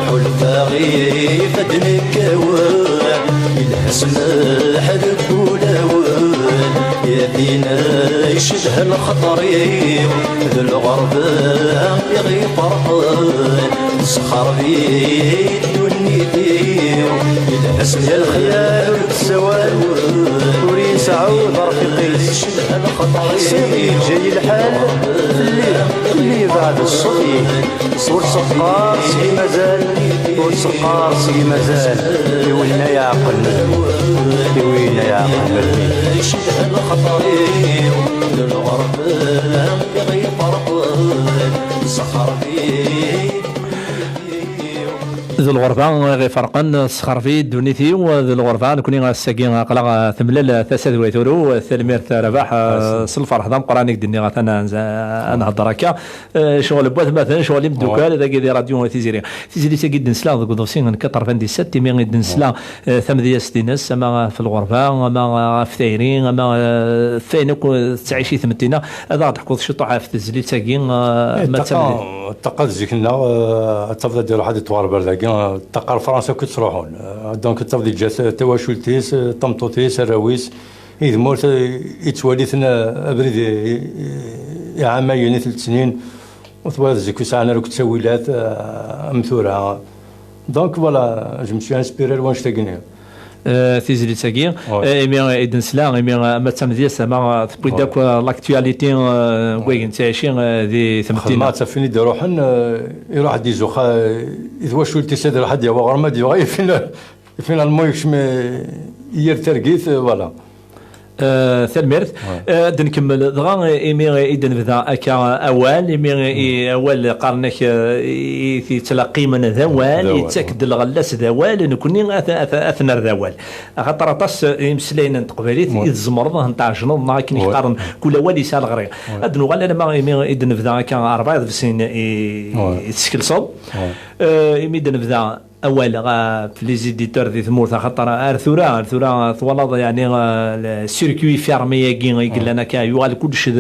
ḥulfaɣ ifadden kkawen. Ilha ssmaḥ deg wulawen, ya tinna icedha lxaṭer-iw. D lɣerba i ɣ-iferqen, tesxerb-iyi ddunit-iw. Ilha s ya lxyal ur tessawal, ur yesɛu d arfiq-is. Ḥṣiɣ yeǧǧa-yi lḥal, fell-i, fell-i yebɛed ṣṣut-ik. Ur ttseqqar seg-i mazal, ur ttseqqar seg-i mazal, i winna yeɛqel melmi, i winna yeɛqel melmi. Icedha lxaṭer-iw, d lɣerba i ɣ-iferqen, tesxerb-iyi. D lɣerba i ɣ-iferqen, tesxerb-iyi ddunit-iw, d lɣerba. Nekni ass-agi aql-aɣ temlal tasa d way turew. Tanemmirt a Rabaḥ, s lferḥ d ameqqran i k-d-nniɣ atan ad nhedder akka. Eh, ccɣel n watmaten, ccɣel imeddukal, dagi di Radio Tiziri. Tizlit-agi i d-nesla deg uḍebsi n quatre-vingt-dix-sept, imi i d-nesla, eh, tamedyazt-ines, ama ɣef lɣerba, ama ɣef tayri, ama, eh, f ayen akk tettɛici tmetti-nneɣ. Ad aɣ-d-teḥkuḍ ciṭuḥ ɣef tezlit-agi, eh, ma d ṭṭaqa, tamedyazt. Ṭṭaqa d zik-nneɣ, eh, ad tafeḍ ad iruḥ ad yettwaɣerber dagi, eh, ṭṭaqa ar Fransa akk i ttruḥun. Eh, donc ad tafeḍ yeǧǧa t-, tawacult-is, eh, tameṭṭut-is, arraw-is, i tmurt, eh, yettwali-ten, eh, abrid i, i, iɛamayen i t-lettnin, ur twalaḍ zik ur sɛan ara akk ttawilat, eh, am tura. Donc voilà, je me suis inspiré ar wanect-agi-nni. Eh, tizlit-agi, eh, imi, eh, i d-nesla, imi, eh, ama d tamedyazt, ama, eh, tewwi-d akk, eh, l'actualité, eh, n wayen nettɛici, eh, di tmetti-nneɣ. Xedmeɣ ttafin i d-iruḥen, eh, iruḥ ad d-izuxx, eh, i twacult-is ad iruḥ ad d-yawi aɣrum, ad d-yawi ayefki. Finalement, yekcem, eh, yir targit, eh, voilà. Eh, tanemmirt. Eh, ad nkemmel dɣa, eh, imi, eh, i d-nebda akka awal, imi, eh, i awal qqaren-ak, eh, i, i t-yettlaqimen d awal, d awal, yettak-d lɣella-s d awal, nekkni ad, ad, ad t-nerr d awal. Axaṭer aṭas, eh, imeslayen n teqbaylit i tzemreḍ ad ten-tɛejneḍ, neɣ akken i qqaren, kul awal yesɛa leɣri. Ad nuɣal alamma imi i d-nebda akka rebɛa iḍebsiyen i, i teskelseḍ. Eh, imi d-nebda awal ɣef les éditeurs di tmurt, axaṭer ar tura, ar tura twalaḍ, yeɛni, eh, le circuit fermé-agi i yellan akka, yuɣal kullec d,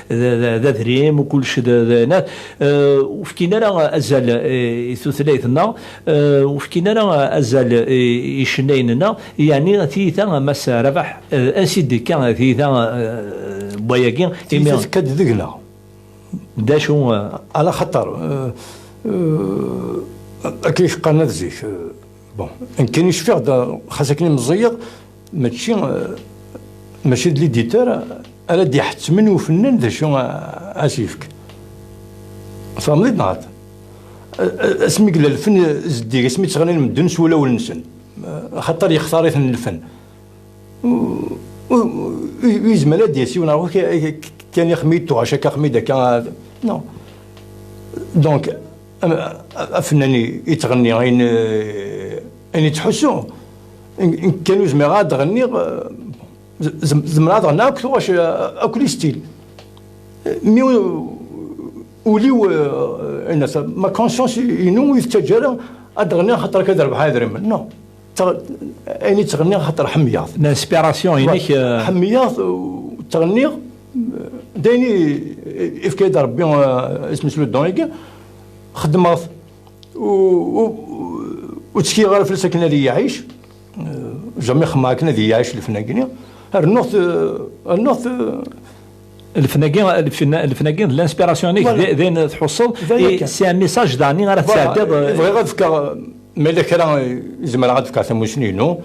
d, d, d adrim, kullec d, d, na-, eh, ur fkin ara azal, eh, i tutlayt-nneɣ, eh, ur fkin ara azal, eh, i icennayen-nneɣ, yeɛni tiyita, a Mass Rabaḥ, eh, ansi d-tekka tiyita, eh, n wayagi? Tiyita imi tekka-d deg-neɣ. D acu, eh, ala xaṭer, eh, eh, akka i k-qqaren ad zik, eh, bon, nekkini cfiɣ-d, xas akken i meẓẓiyeɣ, mačči, eh, mačči d l'éditeur ara d-iḥettmen i ufennan d acu a, a s-yefk. Tfehmeḍ-id neɣ? Eh, eh, asmi yella lfen zeddig, asmi ttɣennin medden s wulawen-nsen, eh, xaṭer yextar-iten lfen. U, u, u, yezmer ad d-yas yiwen ɣer ɣur-k, eh, kan ixmi tuɣac akka, xmi d akka. Non. Donc, am-, a-, afennan i, yettɣenni ayen, eh, ayen yettḥussu. N-, n-, kan ur zmireɣ ad d-ɣenniɣ, eh, z-, z-, zemreɣ ad ɣenniɣ akk tuɣac, eh, akk les styles. Eh, mi u-, ul-iw, eh, ayen as-, ma conscience inu ur yi-tettaǧǧa ara ad d-ɣenniɣ xaṭer akka ad rebḥeɣ idrimen. Non. Ttaɣ-, ayen i ttɣenniɣ xaṭer ḥemmyeɣ-t. L'inspiration-inek, voilà, eh, ḥemmyeɣ-t, u-, ttɣenniɣ, eh, d ayen i, i, ifka-yi-d Rebbi, eh, isem-is le don-agi, xeddmeɣ-t, u, u, ur ttekkiɣ ara fell-as akken ad iyi-iɛic, eh, jamais xemmeɣ akken ad iyi-iɛic lfen-agi-nni, rnuɣ-t, eh, rnuɣ-t, eh, Lfen-agi, lfen-, lfen-agi d l'inspiration-ik, voilà, d, d ayen tḥusseḍ, d ayen i, kan. C'est un message daɣen ara, voilà, tesɛeddiḍ, eh, bɣiɣ ad fkeɣ, ma yella kra, eh, zemreɣ ad fkeɣ tamusni-inu,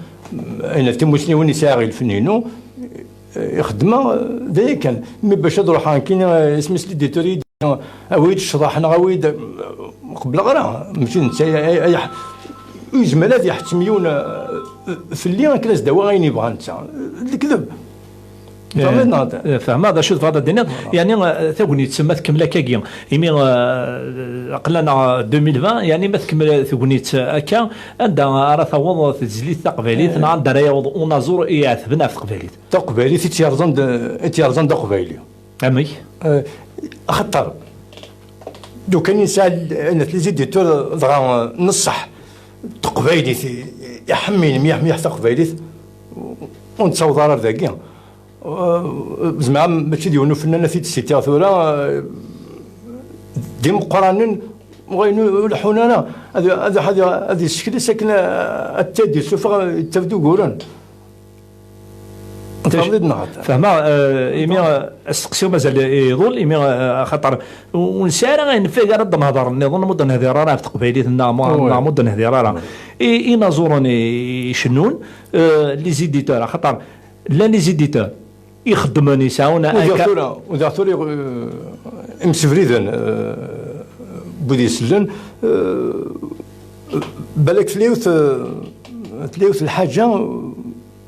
ayen d timusniwin i sɛiɣ i lfen-inu, eh, i xeddmeɣ, eh, d aya kan. Mi bac ad ruḥeɣ nekkini, eh, isem-is l'éditeur i d-, awi-d ccḍeḥ neɣ awi-d, eh, qebleɣ ara, mačči d netta ay, ay, ay, ur yezmir ad iḥettem yiwen, eh, fell-i akken ad s-d-awiɣ ayen yebɣa netta. D lekdeb. Tfehmeḍ neɣ? Eh, fehmeɣ d acu tebɣiḍ ad d-tiniḍ. Voilà. Yeɛni, eh, tagnit ma tkemmel akkagi, imi, eh, aql-aneɣ deux mille vingt, yeɛni ma tkemmel tegnit akka, anda ara taweḍ tezlit taqbaylit, eh, neɣ anda ara yaweḍ unaẓur iɛetben ɣef teqbaylit? Taqbaylit i tt-yerẓan d, i tt-yerẓan d aqbayli. Amek? Eh, axaṭer, lukan i nesɛa l-, les éditeurs dɣa, eh, neṣṣeḥ, taqbaylit i, iḥemmel myaḥ myaḥ taqbaylit, ur nettaweḍ ara ar dagi. Eh, zemreɣ mačči d yiwen ufennan ad t-id-sitiɣ tura, eh, d imeqqranen, ɣayen ur leḥḥun ara, ad, ad, ad, ad yessekles akken ad, ad t-id-yessufeɣ, yettaf-d uguren. Tfehmeḍ-id neɣ? Fehmeɣ, eh, imi, eh, asteqsi-w mazal iḍul, imi, eh, axaṭer ur nesɛi ara ayen nfak ara d-nehder nniḍen, ma ur d-nehdir ara ɣef teqbaylit, neɣ ma, neɣ ma ur d-nehdir ara. I, inaẓuren i, icennun, eh, les éditeurs, axaṭer llan les éditeurs ixeddmen, yesɛun. Udiɣ akka tura, udiɣ tura, eh, imsebriden, eh, n wid isellen, eh, balak tella yiwet, eh, tella yiwet lḥaǧa,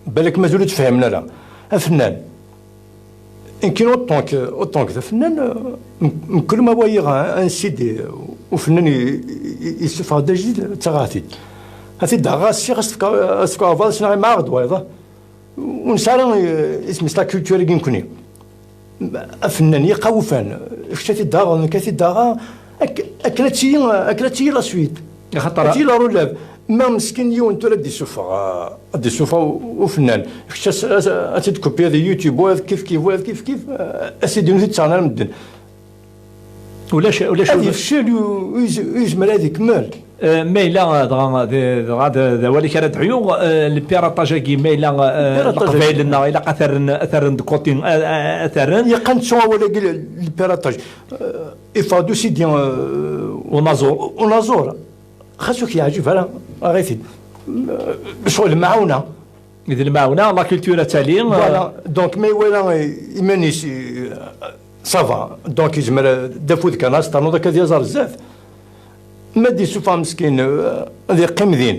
balak mazal ur tt-fhimen ara. Afennan, nekkini autant que, autant que d afennan, eh, m-, mkul ma waliɣ un, un C D ufennan i, i, i, yessufeɣ-d ajdid, ttaɣeɣ-t-id. Ad t-id-aɣeɣ ass-iɣ, ad s-fkeɣ, ad s-fkeɣ abad, ad s-nniɣ imeɛreḍ wayeḍ. Ur nesɛi ara, eh, isem-is la culture-agi nekni. Afennan yeqqawfan, kečč ad t-id-taɣeḍ, nekk ad t-id-aɣeɣ, ak-, akken ad tili, akken ad tili la suite. Axaṭer ad tili la relève. Ma meskin yiwen tura ad d-isuffeɣ, ad d-isuffeɣ u-, ufennan. Kečč as-, as-, ad t-id-kupiḍ di YouTube, wayeḍ kif kif, wayeḍ kif kif, eh, ad s-id-inu ur t-ttaɣen ara medden. Ulac, ulac. Ad yefcel, ur, ur yez-, ur yezmer ad ikemmel. Eh, ma yella, eh, dɣa, d, dɣa d, d awal-ik ara d-ɛyuɣ, eh, le piratage-agi, ma yella, eh, leqbayel-nneɣ, ilaq ad t-rren, ad t-rren de côté, eh, eh, ad t-rren. Yeqqen ttu awal-agi, le, le piratage. Eh, yeffeɣ-d usidi, eh, unaẓur. Unaẓur. Xas ur k-yeɛǧib ara, aɣ-it-id. Eh, ccɣel lmaɛuna. D lmaɛuna, la culture ad tali. Voilà. Donc, ma iwala, eh, iman-is, eh, ça va. Donc, yezmer, eh, d afud kan, ad s-ternuḍ akka ad yaẓ ar zdat. Ma d-isuffeɣ meskin, eh, ad yeqqim din.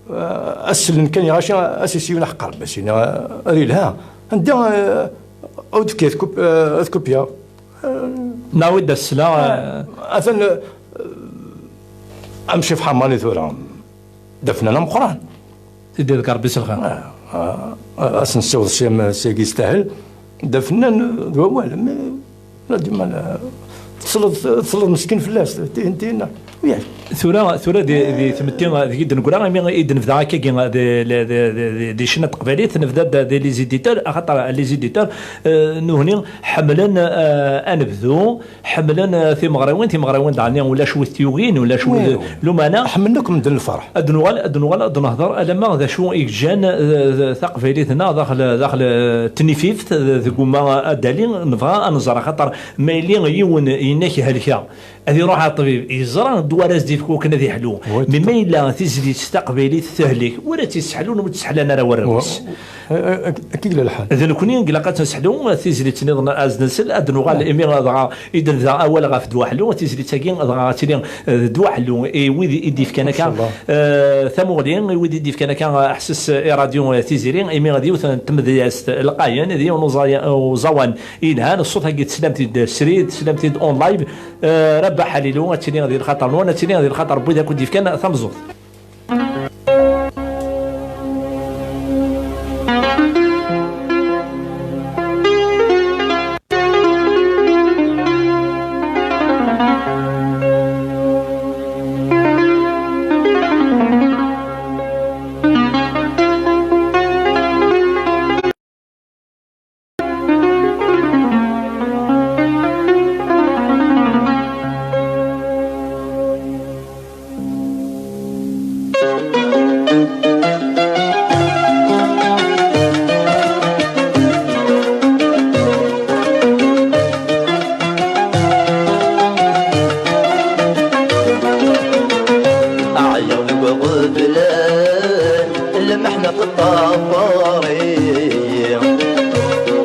Eh, asellen kan iɣaci, as isiwel aḥeqqar, bas ini, eh, ad ilha. Anda, eh, ad d-fkiɣ kup-, eh, ad kupyaɣ. Eh, Nawi-d asla, eh, atan, eh, amcif ḥamani tura. D afnan ameqqran. Tiddi deg Rebbi s lxir. Ah, ah, ah, ad s-nessiweḍ sslam, s yagi yestahel. D afennan d wawal, mais la dima la, tesleḍ, tesleḍ meskin fell-as, tin, tin, yak. Tura, tura di, di tmetti, deg i d-neggra, imi i d-nebda akkagi di, di, di, di, di ccna n teqbaylit, nebda-d di les éditeurs, axaṭer les éditeurs, eh, nuhni ḥemmlen, eh, anebdu, ḥemmlen, eh, timeɣriwin, timeɣriwin daɣen ulac wi t-yugin, ulac wi, oui, oui, lumeɛna. Ḥemmlen akk medden lferḥ. Ad nuɣal, ad nuɣal ad nehder alamma d acu i yeǧǧan, eh, taqbaylit-nneɣ daxel, daxel, eh, tnifift, eh, deg uma ad d-ali, nebɣa ad nẓer, axaṭer ma yili yiwen yenna-k helkeɣ, ad iruḥ ɣer ṭṭbib, yeẓra ddwa ara s-d-yefk wakken ad yeḥlu. Oui, mi ma yella tizlit taqbaylit tehlek, ur ad tt-yesseḥlu, ur tt-sseḥlan ara warraw-is. Wa-, eh, eh, ak-, akka i yella lḥal. D nekkni i ilaq ad tt-nesseḥlu, tizlit nniḍen ad nsel, ad nuɣal imi dɣa i d-nebda awal ɣef Ddwa Ḥellu, tizlit-agi dɣa ad tili, eh, d Ddwa Ḥellu i wid i d-yefkan akka, eh, tamuɣli, i wid i d-yefkan akka, eh, aḥesses i radyu, eh, Tiziri, imi d yiwet n tmedyazt lqayen, d yiwen uẓay-, uẓawan yelhan, ṣṣut-agi teslamt-id srid, teslamt-id en live, eh, Rabaḥ Ḥalilu, ad tili di lxaṭer-nwen, ad tili di lxaṭer n wid akk d-yefkan tameẓẓuɣt. Ɛyiɣ deg uɣeblan, lmeḥna teṭṭafar-iyi.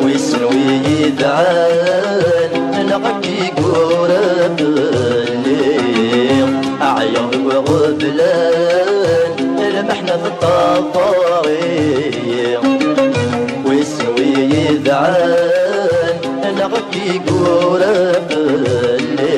Wissen wi yedɛan, neɣ ad k-igura fell-i. Ɛyiɣ deg uɣeblan, lmeḥna teṭṭafar-iyi. Wissen wi yedɛan, neɣ ad k-igura fell-i.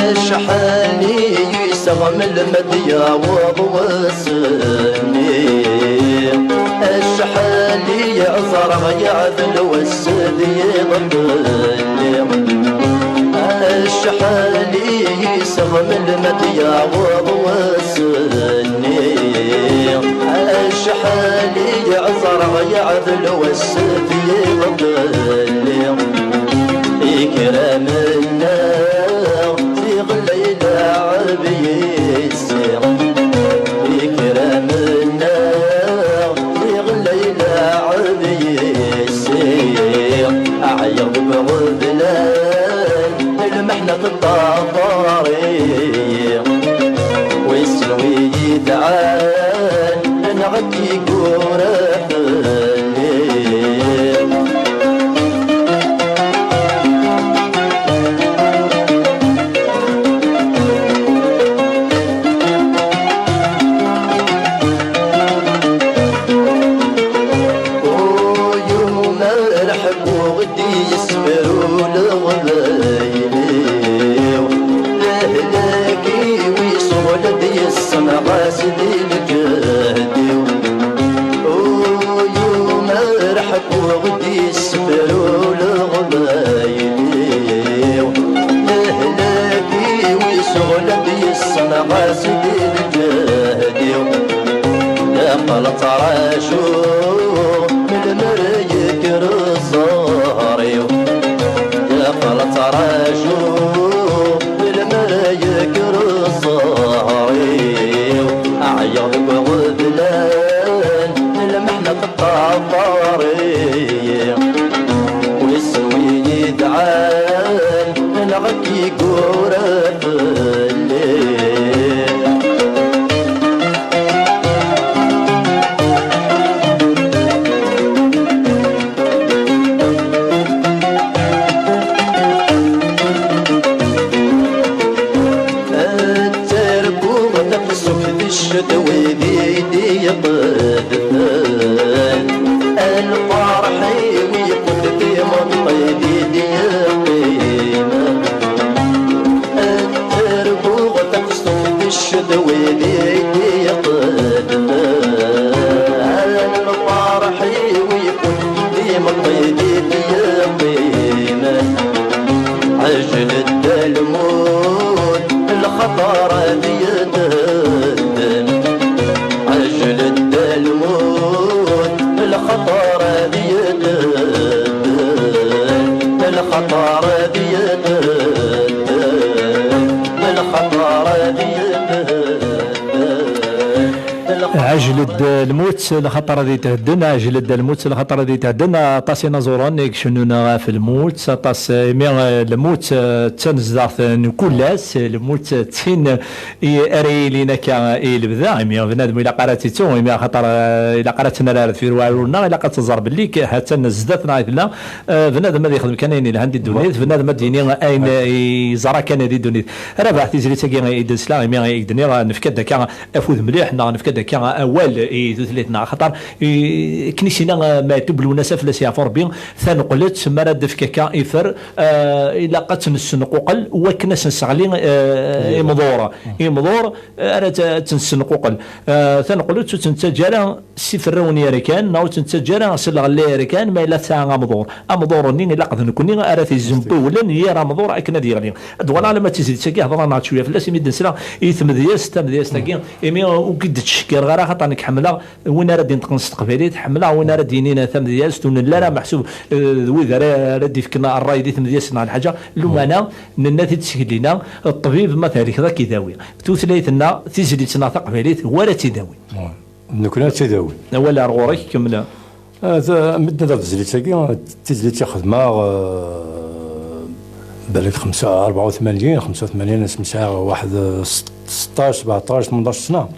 Acḥal i yiseɣ melmi d-yaweḍ wass-nni, acḥal i ẓerreɣ yeɛdel wass d yiḍ fell-i. Acḥal i yiseɣ melmi d-yaweḍ wass-nni, acḥal i ẓerreɣ yeɛdel wass d yiḍ fell-i. Ikram-nneɣ tiɣella ileɛɛeb yes-i. Ikram-nneɣ tiɣella ileɛɛeb yes-i. Ɛyiɣ deg uɣeblan, lmeḥna teṭṭafar-iyi. Wissen wi yedɛan, neɣ ad k-igura fell-i. Uyum rḥeb ur d-yessefru leɣbayel-iw. Lehlak-iw isuɣel d-yessenɣas di lǧehd-iw. Uyum rḥeb ur d-yessefru leɣbayel-iw. Lehlak-iw isuɣel d-yessenɣas di lǧehd-iw. Yeqqel ttrajuɣ melmi ara yekker ẓẓher-iw. Yeqqel ttrajuɣ melmi ara yekker ẓẓher-iw. Ɛyiɣ deg uɣeblan, lmeḥna Yeqqimen, ɛejl-d lmut, lxaṭer ad yedden. Ɛejl-d lmut, lxaṭer ad yedden. Lxaṭer ad yedden. Lxaṭer ad yedden. Ɛjel-d lmut, lxaṭer ad ithedden, ɛjel-d lmut, lxaṭer ad ithedden. Aṭas inaẓuren i icennun ɣef lmut, aṭas, imi, eh, lmut, eh, d tanezdaɣt n kul ass, lmut, eh, d tin i ara yilin akka i lebda, imi bnadem ilaq ara tt-ittu, imi axaṭer, eh, ilaq ara tt-nerr ar deffir uɛrur-nneɣ, ilaq ad tt-tẓer belli k-, ha-tt-an zdat-neɣ i tella, eh, bnadem ad yexdem kan ayen yelhan di ddunit, bnadem ad d-yini ayen yeẓra kan di ddunit. Rabeɛ tizlit-agi i d-nesla, imi i d-nniɣ, nefka-d akka afud mliḥ, neɣ nefka-d akka awal i tutlayt-nneɣ, axaṭer, i, akken i s-yenna, eh, Maɛtub Lwennas, fell-as yeɛfu Rebbi, taneqlet, mi ara d-tefk akka ifer, eh, ilaq ad tt-nessenquqel, wakken ad s-nesseɣli, eh, imḍur. Imḍur, eh, ara tt-, ad tt-nessenquqel. Eh, taneqlet ur tt-nettaǧǧa ara s iferrawen yerkan, neɣ ur tt-nettaǧǧa ara s lɣella yerkan, ma yella tesɛa amḍur. Amḍur-nni ilaq d nekkni ara t-izempiwlen yir amḍur akken ad yeɣli. Ad uɣaleɣ alamma d tizlit-agi, hedreɣ-d cwiya fell-as, imi d-nesla i tmedyazt, tamedyazt-agi, imi ur k-id-ttcekkireɣ ara, xaṭer nekk ḥemmleɣ win ara d-inṭqen s teqbaylit, ḥemmleɣ win ara d-yinin tamedyazt, ur nelli ara meḥsub, eh, d wid ara, ara d-ifken ṛṛay di tmedyazt neɣ lḥaǧa, lumana nenna-t-id seg lina, ṭṭbib ma thelkeḍ ad k-idawi. Tutlayt-nneɣ, tizlit-nneɣ taqbaylit, war ad tt-idawi. Nekkni ad tt-idawi. Awal ar ɣur-k, kemmel. Ah, ta-, medden ɣef tezlit-agi, tizlit i xedmeɣ, eh, balak xemsa, rebɛa u tmanyin, xemsa u tmanyin, asmi sɛiɣ waḥed, eh, s-, seṭṭac, sebɛeṭṭac, tmenṭac sna.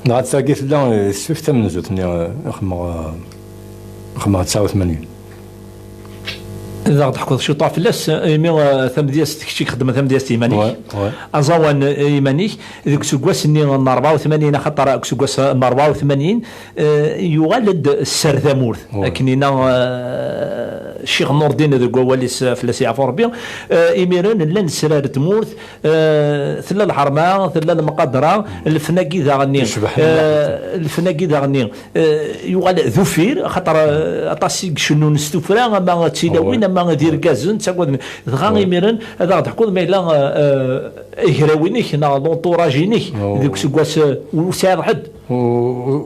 Neɣ tagi tella, eh, tesfift tamenzut-nni, eh, xedmeɣ, eh, xedmeɣ tesɛa u tmanyin. Ad aɣ-d-teḥkuḍ ciṭuḥ fell-as, imi, eh, tamedyazt, kečč i ixedmen tamedyazt i yiman-ik. Ouais, ouais. Aẓawan, eh, i yiman-ik, deg useggas-nni n rebɛa u tmanyin, axaṭer deg useggas n rebɛa u tmanyin, eh, yuɣal-d sser tamurt. Ouais. Akken yenna, eh, Ccix Nurdin deg wawal-is, eh, fell-as yeɛfu Rebbi, eh, imiren llan sser tmurt, eh, tella lḥerma, tella lemqadra, lfen-agi daɣen-nni, eh, lfen-agi daɣen-nni, eh, yuɣal d uffir, axaṭer, eh, aṭas i icennun s tuffra, ama d tilawin, ama d irgazen, ttagaden. Dɣa imiren ad aɣ-d-teḥkuḍ ma yella, eh, eh, agraw-inek neɣ l'entourage-inek deg useggas, eh, ur tesɛiḍ ḥedd? Ur,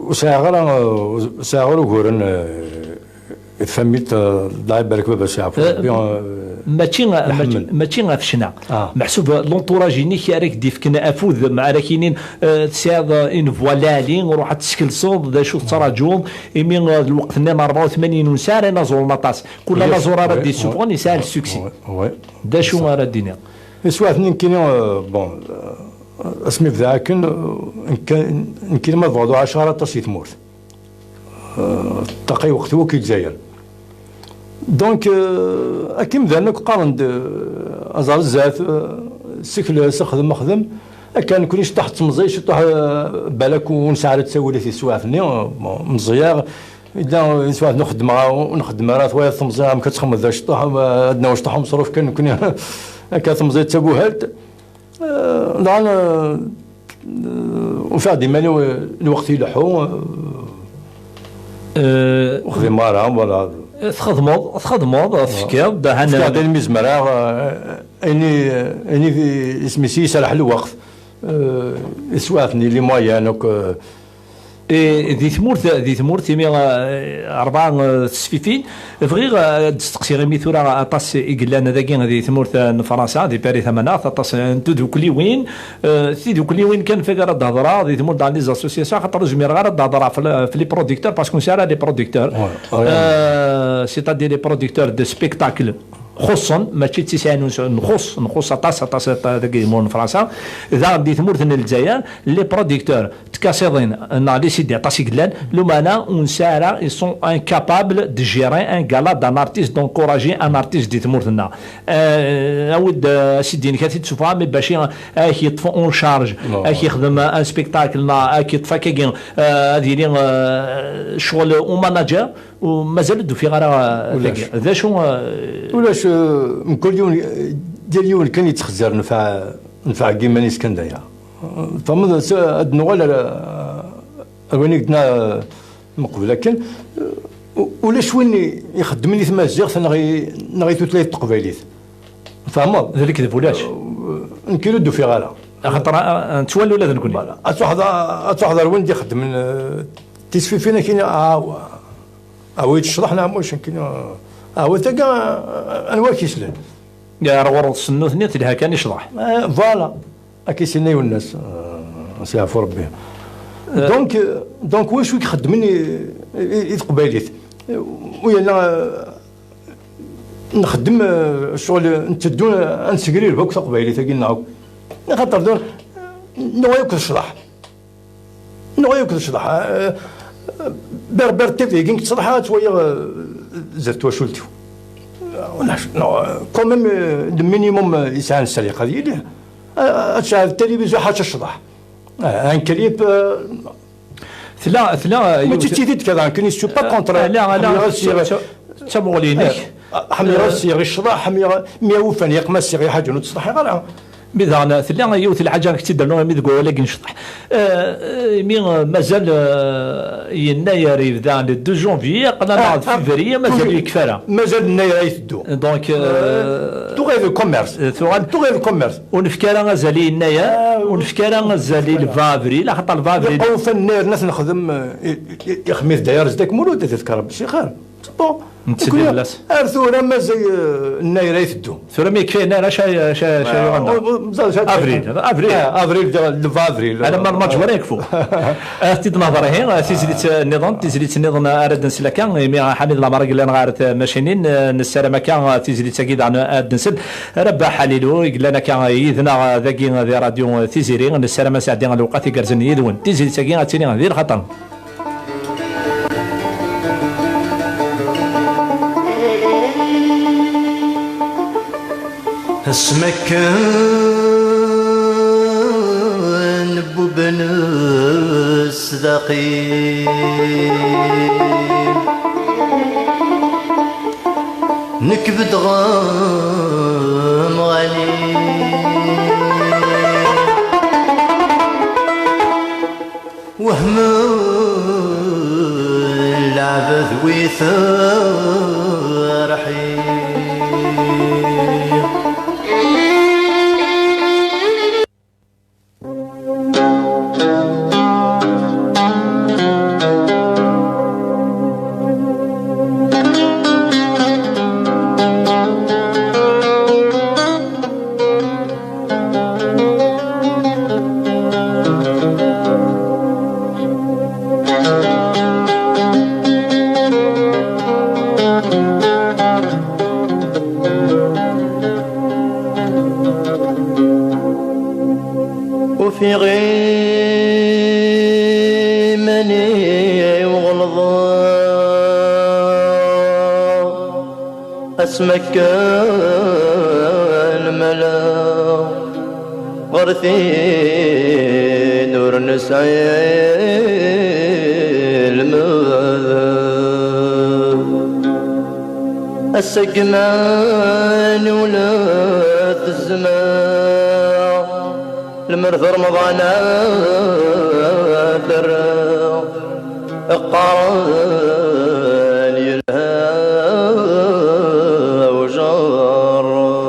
ur sɛiɣ ara, ur sɛiɣ ara uguren, eh, Famit, eh, d lɛib balak baba-s yeɛfu Rebbi, eh, mačči, mačči, mačči ɣef ccna. Ah. Meḥsub, eh, l'entourage-inek ara k-d-ifken afud, ma ara k-inin, eh, tesɛiḍ, eh, une voix lɛali, ruḥ ad teskelseḍ, d acu tettraǧuḍ, imi, eh, lweqt-nni n rebɛa u tmanyin ur nesɛi ara inaẓuren aṭas. Kul anaẓur ara d-yessufɣen yesɛa le succès. D acu ara d-tiniḍ? Iswaɛt-nni nekkini, eh, bon, eh, asmi bdiɣ akken, eh, nekk-, nekkini ma tebɣiḍ ur ɛaceɣ ara aṭas i tmurt. Eh, ṭṭaq i weqt wakk i Lezzayer. Donc, eh, akken imdanen akk qqaren-d, eh, aẓar zdat, eh, sekles, xdem, xdem. Akka nekni ciṭuḥ d temẓi, ciṭuḥ, eh, balak ur nesɛi ara ttawil i teswiɛt-nni, eh, bon, meẓẓiyeɣ. Yella, eh, taswiɛt-nni ur xeddmeɣ ara, ur nxeddem ara, twayeḍ temẓi, amek ad txemmeḍ da ciṭuḥ, eh, ad nawi ciṭuḥ umeṣruf kan nekni. Akka temẓi d tabuhalt. Eh, dɣa, eh, ufiɣ-d iman-iw, eh, lweqt ileḥḥu, eh, ur xdimeɣ ara, voilà. Txedmeḍ, txedmeḍ, tefkiḍ-d, ahan fkiɣ-d ayen mi zemreɣ, eh, ayen i, ayen i, isem-is i iserreḥ lweqt, eh, iswaɛten-nni, les moyens, donc, eh, Eh, di tmurt, di tmurt, imi, eh, rebɛa, eh, tesfifin, bɣiɣ, eh, ad d-steqsiɣ, imi tura aṭas i yellan dagi di tmurt, eh, n Fransa, di Paris Tamaneɣt, aṭas, eh, n tdukliwin, eh, tidukliwin kan fag ara d-hedreɣ, di tmurt dans les associations, xaṭer ur zmireɣ ara ad d-hedreɣ f-, f les producteurs, parce que ur nesɛi ara les producteurs. Ouais, ouais. Euh, c'est-à-dire les producteurs de spectacle. Xuṣṣen, mačči d tisɛin, nxuṣ, nxuṣ aṭas, aṭas, aṭas dagi di tmurt n Fransa. Daɣen di tmurt n Lezzayer, les producteurs, tkasiḍin, neɣ les C D, aṭas i yellan, lumana ur nesɛi ara, ils sont incapables de gérer un gala d'un artiste, d'encourager un artiste di tmurt-nneɣ. Eh, awi-d, eh, C D-inek, ad t-id-tessufɣeḍ, mais bac ad k-yeṭṭef en charge, ad k-yexdem un spectacle, neɣ ad k-yeṭṭef akkagi, eh, ad yili, eh, ccɣel u manager. U mazal ur d-ufiɣ ara, uh, tagi. D acu, uh, ulac, uh, mkul yiwen, yal yiwen kan yettxezzir nfeɛ, nfeɛ deg yiman-is kan d aya. Tfehmeḍ, s-, ad nuɣal ar, ar wayen i d-tenna, uh, mqbel akken, uh, U-, ulac win i-, ixeddmen i tmaziɣt neɣ i, neɣ i tutlayt taqbaylit. Tfehmeḍ? D lekdeb, ulac. Nekk ur d-ufiɣ ara. Axaṭer, a, a, nettwali ula d nekkni. Voilà. Ad tuḥḍer, ad tuḥḍer win d-ixeddmen, eh, tisfifin akkin, ah, ah, wi d-ccḍeḥ neɣ mulac akkin, ah, ah, wa tagi, ah, anwa i k-yeslan? Ya, ar ɣur-s nutni telha kan i ccḍeḥ. Eh, voilà. Akka i s-yenna yiwen n ass, eh, s yeɛfu Rebbi. Eh. Donc, eh, donc, wacu i ixeddmen i, i, i teqbaylit? U yerna, eh, nxeddem, eh, ccɣel, eh, nteddu, eh, ad nsegrib akk taqbaylit-agi-nneɣ akk. Axaṭer d, nuɣal akk d ccḍeḥ. Nuɣal akk d ccḍeḥ. Eh, Berbère T V-agi tettṣḍeḥ ad tt-waliɣ, eh, zdat twacult-iw. Ulac, non, quand même, eh, le minimum, eh, yesɛan ssaliqa ad yili. Eh, ad tesɛu télévision ḥaca ccḍeḥ. Eh, un clip, eh, Tella, tella, mačči d tidit kan, kan, je suis pas contre. Ala, ala, ḥemmleɣ ad ssiɣ, d tamuɣli-inek. Eh, ḥemmleɣ ad ssiɣ i ccḍeḥ, ḥemmleɣ mi awufan yeqma ssiɣ i ḥaǧa ur tt-ttṣeḥḥiɣ ara. Mi daɣen tella yiwet n lḥaǧa i k-tt-id-rnuɣ imi deg wawal-agi n ccḍeḥ. Eh, eh, imi, eh, mazal, eh, yennayer yebda le deux janvier, aql-aneɣ d février, mazal ur yekfi ara. Mazal yennayer ay teddu. Donc, eh, tuɣal le commerce. Eh, tuɣal, tuɣal le commerce. Ur nefki ara azal i yennayer, ur nefki ara azal i le vingt avril, axaṭer le vingt avril. Iqawfen-nni yerna ad t-nexdem, eh, i, i, i xemmis d'ailleurs zdat Mulud, ad t-tkerreb si xir. C'est bon. Netteddu fell-as. Ar tura mazal, eh, yennayer ay teddu. Tura mi yekfa yennayer, acu, acu, acu yuɣen da? Avril, avril. Ah, avril, le vingt avril. Alamma lmaǧ wara yekfu. Ad t-id-nehḍer ihi, tizlit nniḍen, tizlit nniḍen ara d-nsel akka, imi Ḥamid Lamer i yellan ɣer tmacinin, nessaram akka tizlit-agi daɣen ad d-nsel. Rabaḥ Ḥalilu, i yellan akka yid-neɣ dagi di Radyu Tiziri, nessaram ad sɛeddi lewqat igerrzen yid-wen. Tizlit-agi ad tili di lxaṭer. Asmi akken bubben sdaqi. Nekk bedɣem ɣali. Wehmen leɛbed wi terḥi. Ufiɣ iman-iw ɣelḍeɣ, asmi akken maleɣ ɣer tin ur nesɛi lmed. Ass-agi man ula tezmeɣ, lemmer d Remḍan ad d-rreɣ, qqaren yelha ujerred.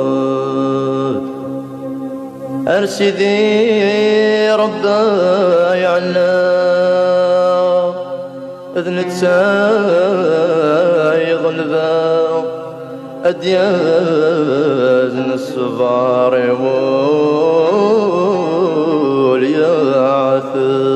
Ar Sidi Rebbi yeɛna, d netta iɣelben, ad d-yazen ṣṣber i wul yeɛteb.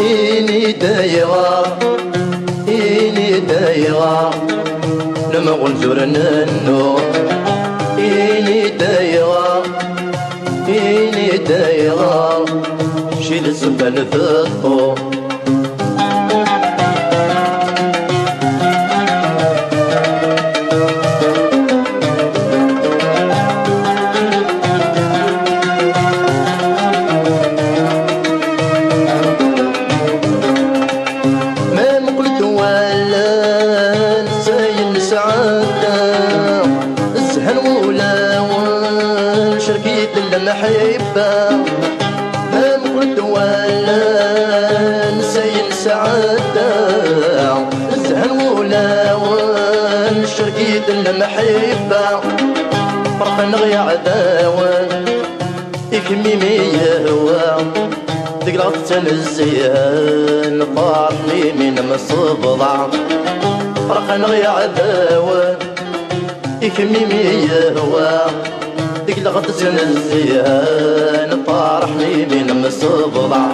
Ini-d ayɣer, ini-d ayɣer, lemɣunzur nennu. Ini-d ayɣer, ini-d ayɣer, ci d ssebba n beṭṭu. Ḥibba, ma mqlet wallan, sayen sɛedda, zhan wulawen, cerkiten lemḥibba, ferqen ɣ iɛdawen, i kemm i mi yehwa, deg lɣeṭṭ ttnezzihen, ferḥen imi nemsebḍa, ferqen ɣ iɛdawen. I kemm i mi yehwa, deg lɣeṭṭ ttnezzihen, ferḥen imi nemsebḍa.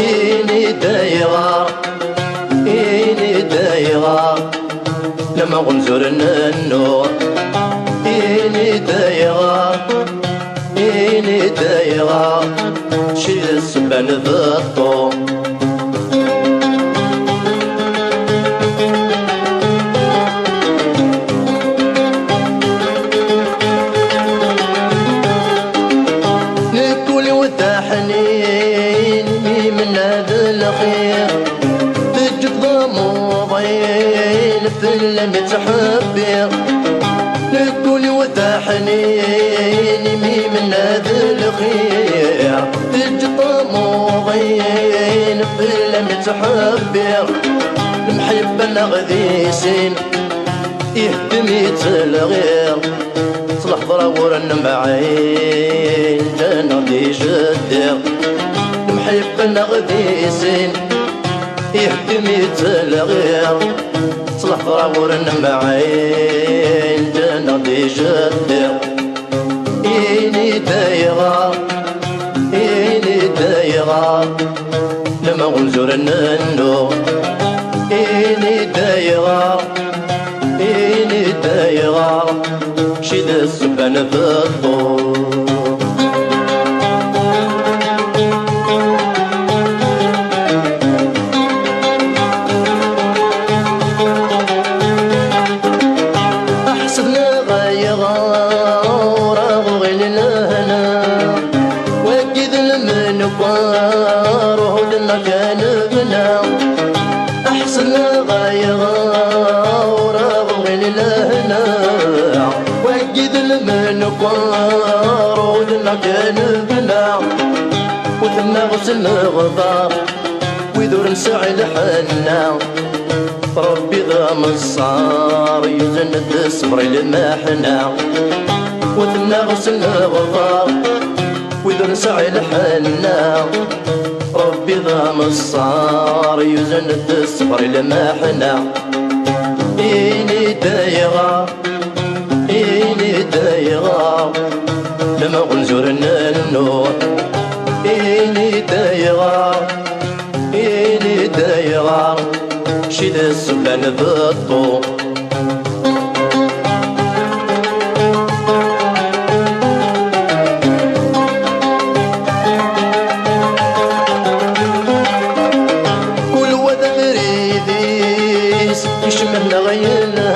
Ini-d ayɣer, ini-d ayɣer, lama ɣunzuren nnuɣ. Ini-d ayɣer, ini-d ayɣer, ci d ssebba n beṭṭu. Nekk ul-iw d aḥnin, mi menna d lxir, teǧǧeḍ d amuḍin, fell-am i ttḥebbiɣ. Nekk ul-iw d aḥnin, imi menna d lxir, teǧǧeḍ amuḍin, fell-am i ttḥebbiɣ. Lemḥibba-nneɣ di sin, iheddem-itt lɣir. S lehḍra ur nemɛin, ǧǧan-aɣ-d ijeddiɣ. Lemḥibba-nneɣ di sin, iheddem-itt lɣir. S lehḍra ur nemɛin, ǧǧan-aɣ-d ijeddiɣ. Ini-d ayɣer, ini-d ayɣer, lama ɣunzuren nnuɣ. Ini-d ayɣer, ini-d ayɣer, ci d ssebba n beṭṭu. Aḥseb neɣ ayɣer ur aɣ-ɣil lehna, wagi d lmenkwar, uhu d nneɣ kan bna. Aḥseb neɣ ayɣer ur aɣ-ɣil lehna, wagi d lmenkwar, uhu d nneɣ kan bna. Wten-aɣ s leɣbar, wid ur nesɛi lḥenna. Ṛebbi d ameṣṣar, yuzen-d ṣṣber i lmeḥna. Wten-aɣ s leɣbar, wid ur nesɛi lḥenna. Ṛebbi d ameṣṣar, yuzen-d ṣṣber i lmeḥna. Ini-d ayɣer, ini-d ayɣer, lama ɣunzuren nnuɣ. Ini-d ayɣer, ini-d ayɣer, ci d ssebba n beṭṭu. Kul wa d abrid-is, icemmeɛ neɣ yelha,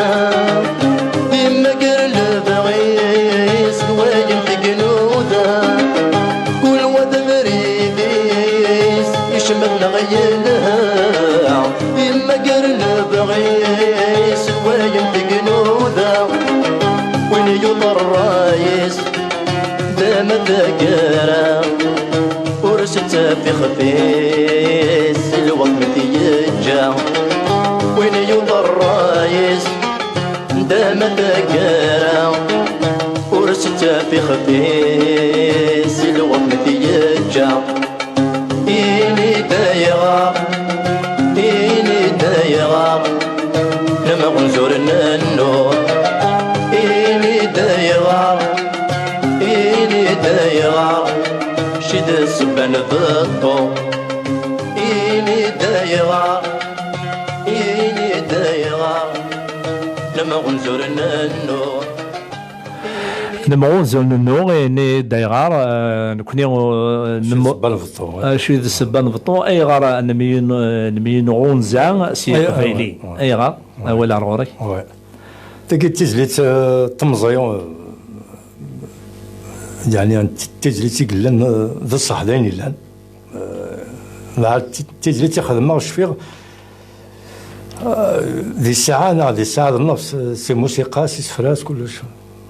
yemmager lebɣi-s d wayen tegnuda. Kul wa d abrid-is, icemmeɛ neɣ yelha, yemmager lebɣi-s d wayen tegnuda. Win yuḍen ṛṛay-is, dama taggara, ur s-ttaf ixef-is, lweqt mi t-yeǧǧa. Win yuḍen ṛṛay-is, dama taggara, ur s-ttaf ixef-is, lweqt mi t-yeǧǧa. Ini-d ayɣer, ini-d ayɣer, lama ɣunzuren nnuɣ. Ini-d ayɣer, ini-d ayɣer, ci d ssebba n beṭṭu. Ini-d ayɣer, ini-d ayɣer, lama ɣunzuren nnuɣ. Nemɣunzur nennu, ini-d ayɣer, eh, nekni, eh, Acu d ssebba n beṭṭu, eh? Acu d ssebba n beṭṭu? Ayɣer nemyen-, eh, nemyenɣunza s Ay-, yeqbayli? Ay-, ay-, Ayɣer? Awal ar ɣur-k. Ouais. Tagi d tizlit, eh, temẓi, eh, yeɛni, d tizlit i yellan, eh, d ṣṣeḥ d ayen yellan. Eh, dɣa d ti-, tizlit i xedmeɣ, cfiɣ, eh, di ssaɛa neɣ di ssaɛa d nnefs, eh, si musiqa, si sefra, s kullec.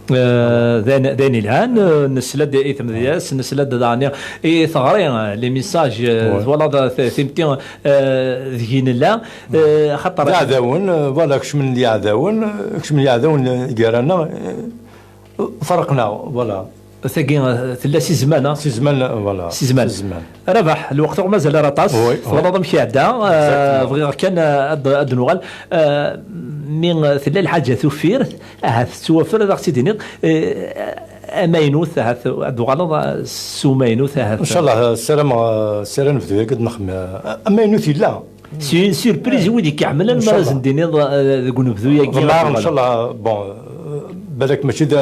Eh, d ayen d ayen yelhan, eh, nesla-d i tmedyazt, nesla-d daɣen i teɣri, eh, les messages, eh, twalaḍ, eh, t- timetti, eh, deg i nella, eh, xaṭer d iɛdawen, eh, voilà, kecmen d iɛdawen, eh, kecmen d iɛdawen, eh, gar-aneɣ, eh, ferqen-aɣ, voilà. Tagi, eh, tella si zman, ah? Si zman, eh, voilà. Si zman. Si zman. Rabaḥ, lweqt ur mazal ara aṭas. Oui, oui. Twalaḍ amek iɛedda, eh, exactement. Bɣiɣ kan, eh, ad, ad nuɣal. Eh, mi, eh, tella lḥaǧa tuffirt, ahat tettwafer, ad aɣ-tt-id-tiniḍ, eh, amaynut, ahat ad d-tuɣaleḍ, eh, s umaynut, ahat. Ncallah, ssarameɣ, eh, ssarameɣ nebdu akka ad nexdem, eh, amaynut yella. C'est une surprise i wid i k-iḥemmlen, ma ara sen-d-tiniḍ, eh, deg unebdu-agi. Ḍemɛeɣ, ncallah, bon, eh, balak mačči d,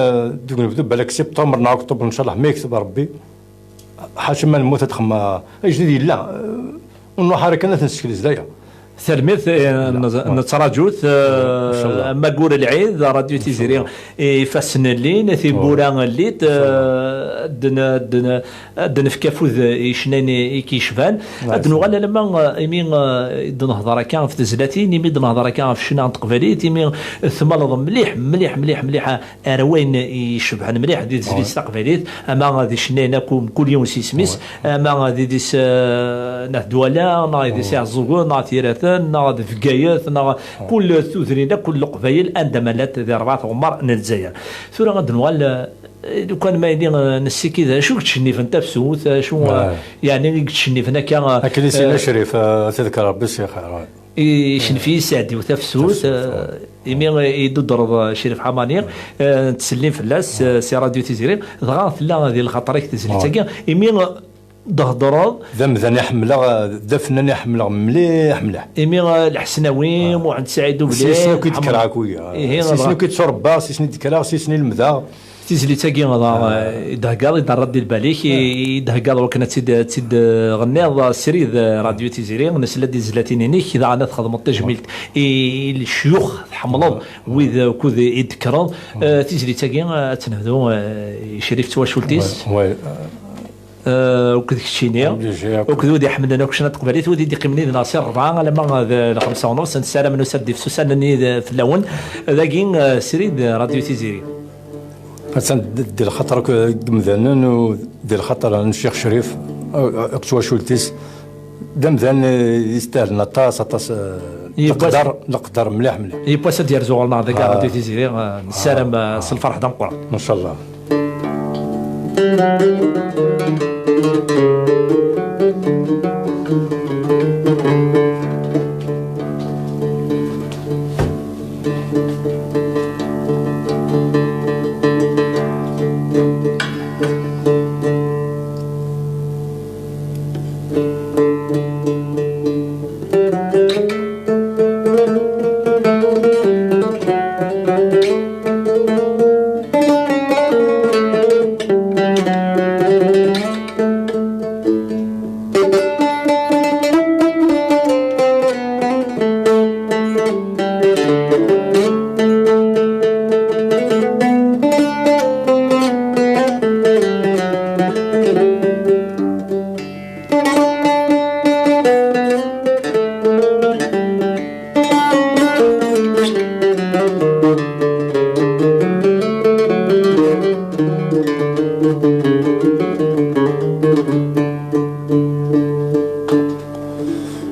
deg unebdu, balak septembre neɣ octobre, ncallah, ma yekteb Rebbi. Ḥaca ma nemmut ad xemmeɣ, ajdid yella, eh, ur nruḥ ara kan ad t-nessekles daya. Tanemmirt, eh, nettṛaǧu-t, eh, ncallah. Amagur lɛid, Radio Tiziri, ifassen llin, tiwwura llit, eh, ad n-, ad n-, ad d-nefk afud i ccna i k-yecban. Ad nuɣal alamma, eh, imi, eh, i d-nehḍer akka ɣef tezlatin, imi d-nehḍer akka ɣef ccna n teqbaylit, imi tmaleḍ mliḥ, mliḥ, mliḥ, mliḥ, ar wayen icebḥen mliḥ di tezlit taqbaylit, ama di cennayen akk mkul yiwen s yisem-is, ama di dis, eh, n At Dwala, neɣ di dis Iɛeẓẓugen, neɣ At Yiraten, neɣ di Bgayet, neɣ kul tudrin akk n Leqbayel, anda ma llant di rebɛa tɣemmar n Lezzayer. Tura ad d-nuɣal, eh, lukan ma yili, eh, nessikid, acu i yettcennifen tafsut, acu, eh, yeɛni i yettcennifen akka, eh, akken i s-yenna, eh, Crif, eh, ad t-iḍker Rebbi s lxir. Icenf-iyi Sseɛdiw tafsut, tafsut, eh, imi i d-tudreḍ, eh, Crif Ḥamani, eh, ttsellim fell-as, eh, si Radio Tiziri, dɣa tella di lxaṭer-ik tezlit-agi, imi, eh, d-hedreḍ. D amdan i ḥemmleɣ, eh, d afennan i ḥemmleɣ mliḥ, mliḥ. Imi, eh, Lḥesnawi, Muḥend Saɛid Ubli, s yisni akk i d-kkreɣ akk wiyaḍ. Ihi, s yisni akk i d-tturebbaɣ, s yisni i d-kkreɣ, s yisni i lemdeɣ. Tizlit-agi, eh, i d-theggaḍ, i d-terraḍ di lbal-ik, i, i d-theggaḍ wakken ad tt-id, ad tt-id, eh, ɣenniḍ, eh, srid, eh, Radio Tiziri, nesla-d i tezlatin-inek, daɣen ad txedmeḍ tajmilt i, i lecyux tḥemmleḍ, wid, eh, ukud i d-tekkreḍ. Eh, tizlit-agi, eh, ad tt-nebdu, eh, i Crif d twacult-is. Ouais, ouais. Eh, akked keččini, akked wid iḥemmlen akk ccna n teqbaylit, wid i d-iqqimen yid-neɣ si rebɛa alamma d lxemsa u nus, nessaram nusa-d ifsusan-nni d, fell-awen. Dagi, eh, srid, eh, Radio Tiziri. Attan d, d lxaṭer akk n yimdanen u d lxaṭer n Ccix Crif, eh, akked twacult-is. D amdan, eh, yestahlen aṭas, aṭas, eh, leqder, leqder mliḥ, mliḥ. Yiwwas ad d-yerzu ɣur-neɣ deg Radio Tiziri, eh, nessaram, eh, s lferḥ d ameqqran. Ncallah.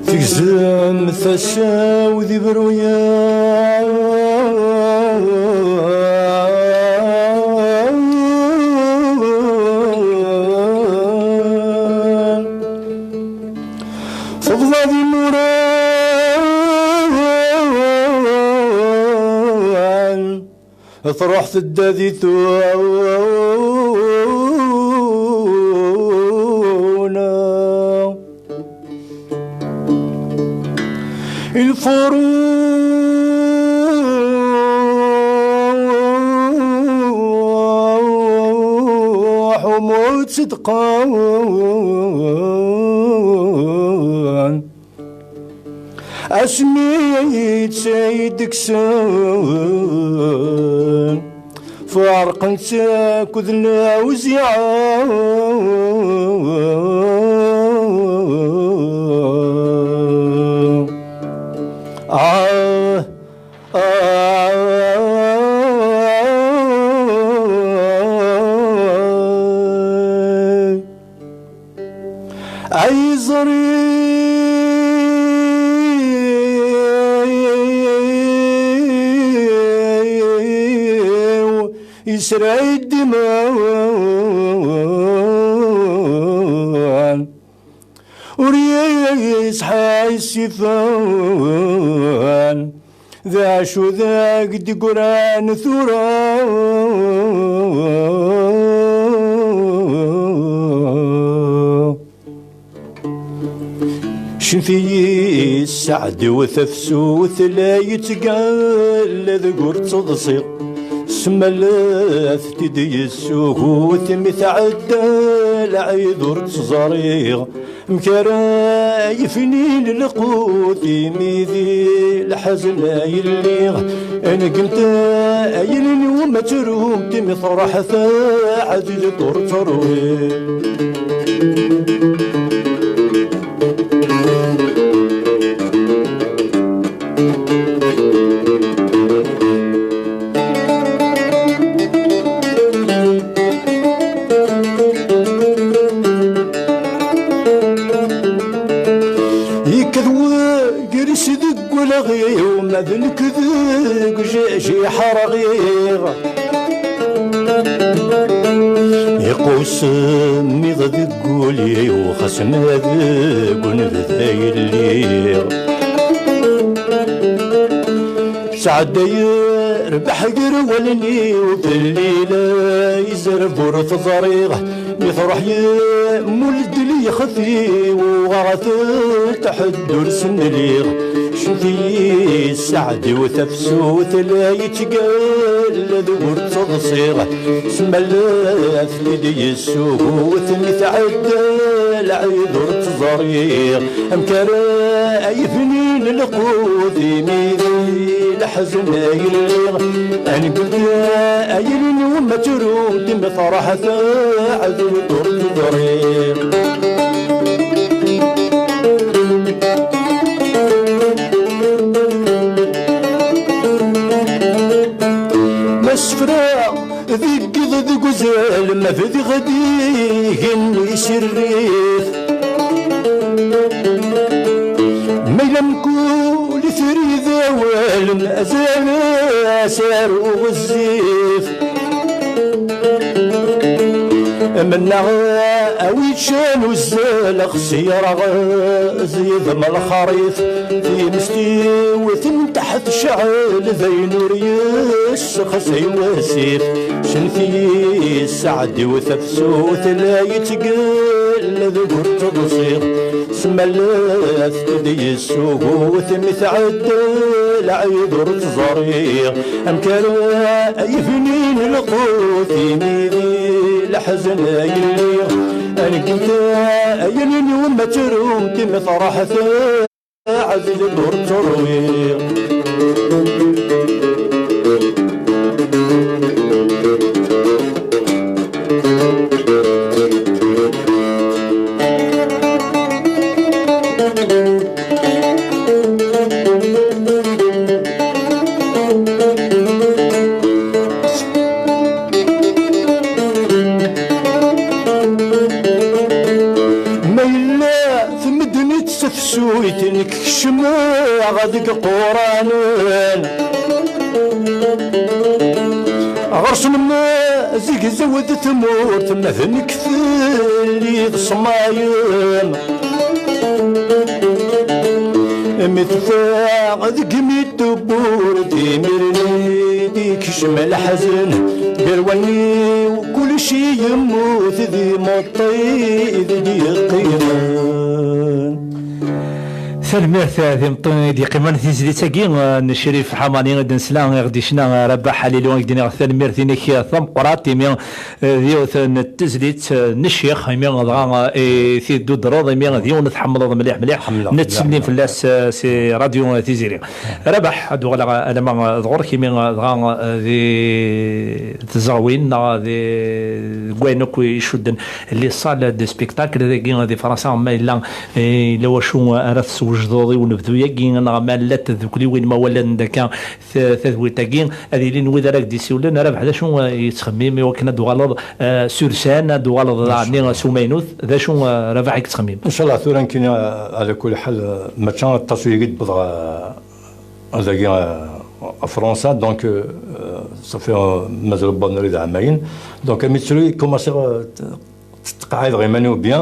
Tegzem tasa-w d ibruyen. Tebḍa d imuran, truḥ tedda di tuna. Lfuruḥ umut ṣedqen. Asmi i tt-id-kksen, ferqen-tt akked lewziɛa. Ah, ah, Yesra-yi-d iman, ur yesɛi ssifan, d acu deg d-gguran tura? Centiyi sseɛd-iw tafsut la yettgalla deg ur ttḍsiɣ. Smalat-t-id yessugut mi tɛedda lɛid ur tt-ẓriɣ. Amek ara yefnin lqut imi di leḥzen ay lliɣ? Angemt ay allen-iw ma ttrumt imi truḥ taɛzizt ur ttruɣ. Yekkat wegris deg walaɣ-iw, ma d nekk deg ujajiḥ rɣiɣ. Iqus mmiɣ deg wul-iw, xas ma deg unebda yelliɣ. Sɛeddayeɣ rrbeḥ gar wallen-iw, fell-i la izerreb ur t-ẓriɣ. Mi truḥ yemmul-d lixef-iw, uɣeɣ-t lḥedd ur s-nliɣ. Centiyi sseɛd-iw tafsut la yettgalla deg ur ttḍsiɣ. Smalat-t-id yessugut mi tɛedda lɛid ur tt-ẓriɣ. Amek ara yefnin lqut imi di leḥzen ay lliɣ? Angemt ay allen-iw ma ttrumt imi truḥ taɛzizt ur tt-ẓriɣ. Ma sefra deg yiḍ deg uzal, ma bdiɣ d igenni si rrif. Ma yella mkul itri d awal, mazal asar uɣezzif. Mennaɣ a wi ččan uzzal, xsireɣ ẓid m lxarif. Timest-iw tenṭeḥ tecɛel, d ayen ur yessexsi wasif. Centiyi sseɛd-iw tafsut la yettgalla deg ur ttḍsiɣ. Smalat-t-id yessugut mi tɛedda lɛid ur tt-ẓriɣ. Amek ara yefnin lqut imi di leḥzen ay lliɣ? Angemt ay allen-iw ma ttrumt imi truḥ taɛzizt ur tt-rwiɣ. Ma yella tmedden-itt s tefsut, nekk kecmeɣ deg iquranen. Ɣer-sen ma zegzaw d tmurt, ma d nekk telli d ṣṣmayem. Mi teffeɣ deg imi tewwurt, imiren i d-ikcem leḥzen. Gar wallen-iw kullec yemmut, d imeṭṭi i d-yeqqimen. Tanemmirt, eh, d imeṭṭi i d-yeqqimen tizlit-agi, eh, n Crif Ḥamani i d-nesla, i ɣ-d-yecna, eh, Rabaḥ Ḥalilu, i k-d-nniɣ tanemmirt-inek, eh, tameqqrant, imi, eh, d yiwet n tezlit, eh, n ccix, imi dɣa, eh, i t-id-tudreḍ, imi d yiwen tḥemmleḍ mliḥ mliḥ, ḥemmleɣ, nettsellim ḥemmleɣ fell-as, eh, si Radio Tiziri. Rabaḥ, ad d-uɣaleɣ, eh, alamma, eh, d ɣur-k, imi, eh, dɣa, eh, di tzeɣwin, neɣ di, deg wayen akk icudden les salles de spectacle, dagi di Fransa, ma yella, eh, yella wacu ara teswejdeḍ i unebdu-agi, neɣ ma llant tdukliwin, ma walan-d akka t-, tadwilt-agi, ad ilin wid ara k-d-isiwlen, Rabaḥ, d acu, eh, yettxemmim i wakken ad d-tuɣaleḍ, eh, sur scène, ad d-tuɣaleḍ daɣen s umaynut, d acu, eh, Rabaḥ, i yettxemmim? Inchallah, tura nekkini, eh, ala kulli ḥal, eh, mačči aṭas uyagi d-wwḍeɣ, eh, dagi, eh, Fransa, donc, eh, Safi, euh, mazal wwḍen ar d ɛamayen. Donc, ami ttru, commencé, euh, t-, ttqeɛɛideɣ iman-iw bien.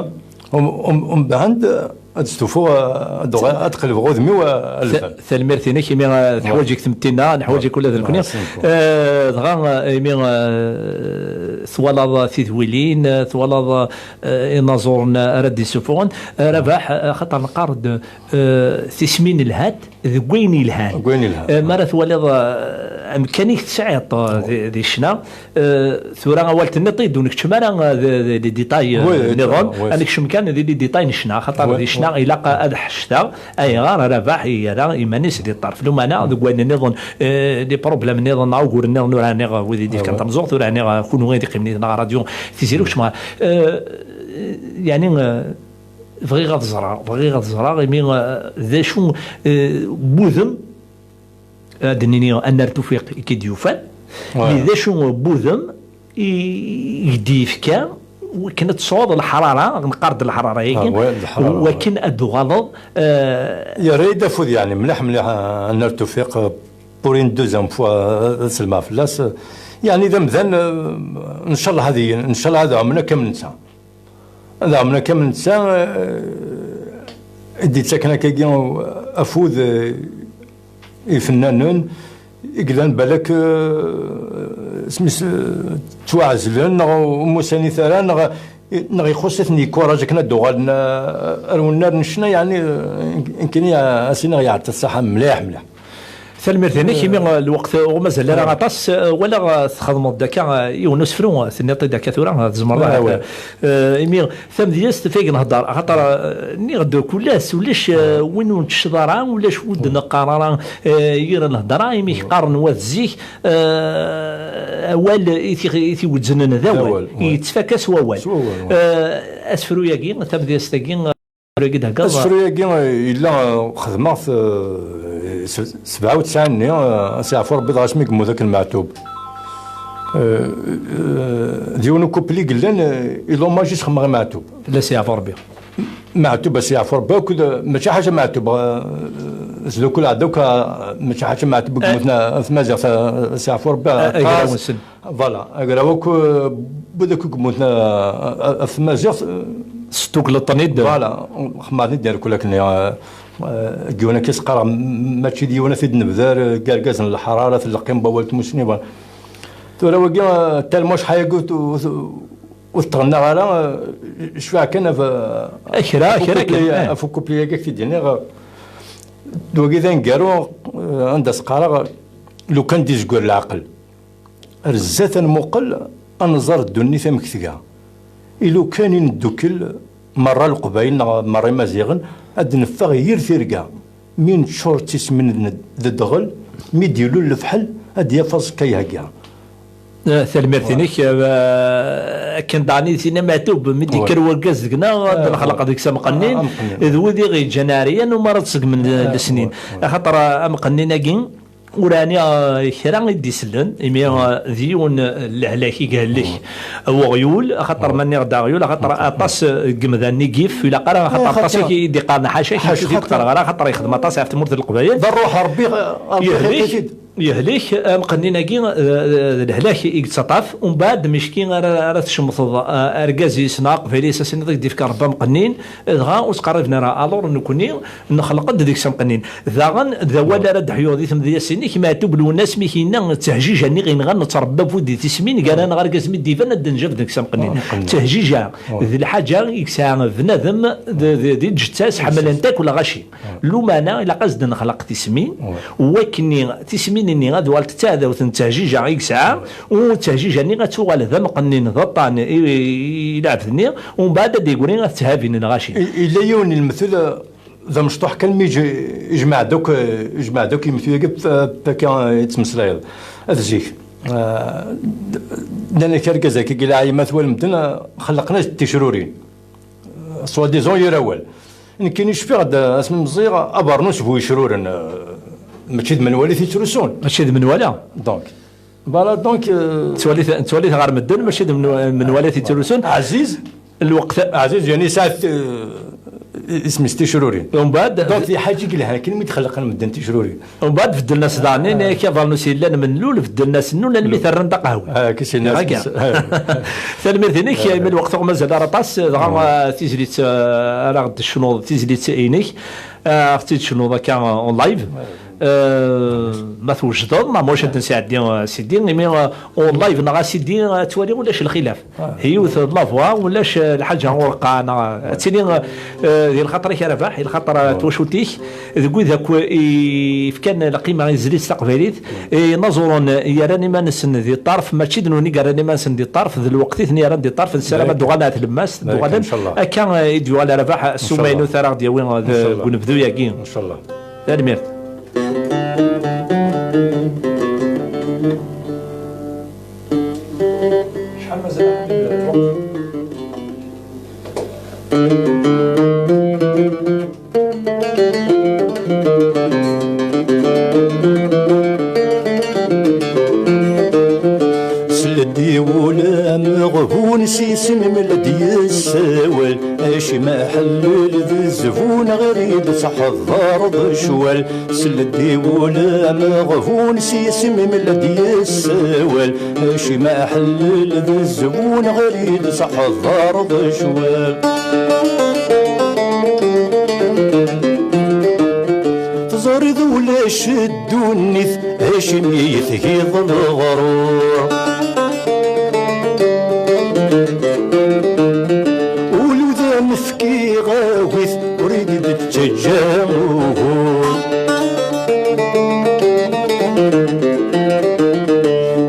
Um, um, umbeɛd, euh, ad stufuɣ, euh, ad uɣal, ad qelbeɣ udem-iw, euh, ar lfal. Tanemmirt-inek, imi, euh, teḥwaǧ-ik tmetti-nneɣ, neḥwaǧ-ik ula d nekkni. Euh, dɣa, euh, imi, euh, twalaḍ tidwilin, euh, twalaḍ, euh, inaẓuren ara d-isufuɣen, euh, Rabaḥ, euh, axaṭer neqqar-d, euh, tismin lhant deg wayen yelhan. Deg wayen yelhan. Eh, mi ara twaliḍ, eh, amkan-ik tesɛiḍ, eh, di, di ccna, eh, tura awal tenniḍ-t-id, ur nekcem ara, eh, di, di, di détail, eh, nniḍen, ad nekcem kan di, di détail n ccna, xaṭer di ccna ilaq ad ḥecteɣ ayɣer Rabaḥ yerra iman-is di ṭṭerf. Lumana deg wayen nniḍen, eh, di problèmes nniḍen, neɣ uguren nniḍen, ur ɛniɣ wid i d-ifkan tameẓẓuɣt, ur ɛniɣ, eh, kunwi i d-iqqimen yid-neɣ ɣer radio Tiziri, kecmeɣ. Eh, yeɛni, eh, bɣiɣ ad ẓreɣ, bɣiɣ ad ẓreɣ imi, eh, d acu, eh, n wudem, ad d-nini Annar Tufiq i k-id-yufan, mais d acu n wudem i, i k-d-yefka wakken ad tesɛuḍ leḥrara, neqqar-d leḥrara-agi, wakken ad d-tuɣaleḍ, eh, yerra-yi-d afud, yeɛni, mliḥ, mliḥ, eh, Annar Tufiq, eh, pour une deuxième fois, eh, ad selmeɣ fell-as, eh, yeɛni, d amdan, eh, ncallah ad, ncallah ad ɛumen akka am netta. Ad ɛemlen akka am netta, eh, i d-yettaken akkagi afud, eh, ifennanen i yellan balak, eh, isem-is, eh, ttwaɛezlen, neɣ ur musanit ara, neɣ, neɣ ixuṣ-iten yekuraǧ akken ad d-uɣalen, eh, ar wennar n ccna, yeɛni, eh, nekkini, eh, a s-iniɣ yeɛṭi ṣṣaḥa mliḥ, mliḥ. Tanemmirt-inek, imi, eh, lweqt ur mazal ara aṭas, eh, walaɣ, eh, txedmeḍ-d akka, eh, yiwen usefru, eh, tenniḍ-t-id akka tura, eh, tzemreḍ ad, eh, imi tamedyazt tif ay nhedder, axaṭer, eh, nniɣ-d kul ass ulac, eh, win ur nettecceḍ ara, ulac wi d-neqqar ara, eh, yir lhedra, imi k-qqaren wa d zik, eh, awal i t-, i t-iwezznen d awal, yettfaka s wawal. Eh, asefru-agi, tamedyazt-agi, Asefru-agi d-theggaḍ? Asefru-agi, eh, yella, eh, xedmeɣ-t, eh, s-, sebɛa u tesɛin-nni, eh, ad s-yeɛfu Rebbi, dɣa asmi yemmut akken Meɛtub. Eh, eh, d yiwen ukupli i yellan, eh, i l'hommage i s-xedmeɣ i Meɛtub. La s-yeɛfu Rebbi. Meɛtub, ad s-yeɛfu Rebbi, akked, eh, mačči ḥaca Meɛtub, eh, zlukul ɛedda akk, eh, mačči ḥaca Meɛtub i yemmuten, eh, ɣef tmaziɣt, eh, ad s-yeɛfu Rebbi, eh, agraw-nsen. Voilà, agraw akk, eh, wid akk i yemmuten, eh, eh, ɣef tmaziɣt, eh, sdukleḍ-ten-id. Voilà, xemmeɣ-ten-id irkul akken, eh, eh, deg yiwen akka s-qqareɣ, m-, mačči d yiwen ad t-id-nebder, eh, deg argaz n leḥrara, tleqqim n wawal tmussni, voilà. Tura wagi, eh, tellement cḥal-agi ur t-, ur t-, ur t-tɣennaɣ ara, eh, cfiɣ kan ɣef, a kra, ɣef kra ukupli, kan, eh. Ɣef ukupli-agi ak-t-id-iniɣ, eh, d wagi d aneggaru, eh, anda s-qqareɣ, lukan d-izgwer leɛqel. Ar zdat ad nmuqel, ad nẓer ddunit amek tga. I lukan i neddukel, merra Leqbayel neɣ merra Imaziɣen, ad d-neffeɣ yir tirga. Mi neččur d tismin d, d ddɣel, mi d-ilul lefḥel, ad d-yaf aẓekka ihegga. Eh, tanemmirt-inek, eh, akken daɣen i d-tenna Meɛtub, mi d-yekker urgaz deg-neɣ, ad d-nexleq deg-s amqennin, d wid i ɣ-yeǧǧan ɛeryan, umi ara d-ṣeggmen lesnin. Axaṭer, eh, amqennin-agi, ur ɛniɣ, eh, kra i d-isellen, imi, eh, d yiwen, eh, n lehlak i ihellek uɣyul, axaṭer ma nniɣ-d aɣyul, axaṭer aṭas, eh, n yemdanen i yif, ilaq ara, axaṭer aṭas i d-iqqaren ḥaca-k, ur d-iqeṭṭer ara, axaṭer yexdem aṭas ɣef tmurt n Leqbayel. D ṛṛuḥ n Ṛebbi, eh, Ṛebbi yehlek, yehlek, amqennin-agi, eh, d lehlak i yettaṭṭaf, umbeɛd mecki ara, ara tcemteḍ, eh, argaz-is neɣ aqbayli-s, ad s-tiniḍ i k-d-ifka Ṛebbi amqennin, dɣa ur ttqerriben ara. Alors nekkni, nexleq-d deg-s amqennin. Daɣen, d awal ara d-ḥyuɣ di tmedyazt-inek, Meɛtub Lwennas, mi k-yenna d tehjiǧa-nni ɣ-yenɣan nettrebba afud di tismin, gar-aneɣ argaz mi d-iban ad d-nejjef deg-s amqennin. Tehjiǧa, d lḥaǧa i yesɛa bnadem d, d, di lǧetta-s, ḥemmlen-t akk lɣaci. Lumana, ilaq ad s-d-nexleq tismin, wakken tismin-nni ad uɣalent d taɛdawt n tehjiǧa i yesɛa, u tehjiǧa-nni ad tuɣal d amqennin d aṭṭan i, i, i lɛebd-nni, umbeɛd ad d-yegri ad t-thabin lɣaci. I-, yella yiwen n lemtel, d amecṭuḥ kan mi ij-, ijmeɛ-d akk, ijmeɛ-d akk yemtu-agi f-, f-, akka i tettmeslayeḍ. At zik, eh, d-, nnan-ak argaz-agi i lɛayma twal medden, eh, xellqen-as-d ticrurin. Eh, soi-disant yir awal. Nekkini cfiɣ-d, eh, asmi meẓẓiyeɣ, abernus bu yecruren, eh, mačči d menwala i t-ittrusun. Mačči d menwala. Donc, voilà, donc, euh, nettwali-t, nettwali-t ɣer medden, mačči d menw-, menwala i t-ittrusun. Ɛziz. Lweqt. Ɛziz, yani, yesɛa, euh, Isem-is Ticrurin. Umbeɛd, donc, d lḥaǧa i yelhan kan mi d-xelqen medden Ticrurin. Umbeɛd beddlen-as daɣen, ah, inek abarnus yellan mennlul, beddlen-as nnun almi t-rran d aqehwi. Ah, kis-, tanemmirt-inek, ah, imi lweqt ur mazal ara aṭas, dɣa, ah, tizlit, ah, ara ɣ-d-tecnuḍ, tizlit-inek, ah, ɣ-tt-id-tecnuḍ akka, ah, en live. Ah, ma twejdeḍ, neɣ ma ulac ad d-nesɛeddi, ah, CD, imi, ah, en live neɣ CD, ah, ad twali ulac lxilaf. Ah. Yiwet d la voix, ulac, eh, lḥaǧa ur qqan, eh, ad tili, eh, di lxaṭer-ik a Rabaḥ, i lxaṭer, eh, ah, twacult-ik, deg wid akk i yefkan lqima i tezlit taqbaylit, i inaẓuren yerran iman-nsen di ṭṭerf, mačči d nutni i yerran iman-nsen di ṭṭerf, d lweqt i ten-yerran di ṭṭerf, nessaram ad d-uɣalen ar tlemmast, ad d-uɣalen. Akka, eh, i d-yuɣal a Rabaḥ, ssuma-inu ara ɣ-d-yawi, eh, deg unebdu-agi. Tanemmirt. Acḥal mazal lweqt? Sel-d i wul ameɣbun s isem mel-d yessawal, acimi aḥellel d zzbun ɣer i d-tḥeḍreḍ ccwal. Sel-d i wul ameɣbun s isem mel-d yessawal, acimi aḥellel d zzbun ɣer i d-tḥeḍreḍ ccwal. Teẓriḍ ulac ddunit, acimi i tgiḍ leɣrur? Ul-iw d amefki ɣawit, ur i d-tettaǧǧa ugur.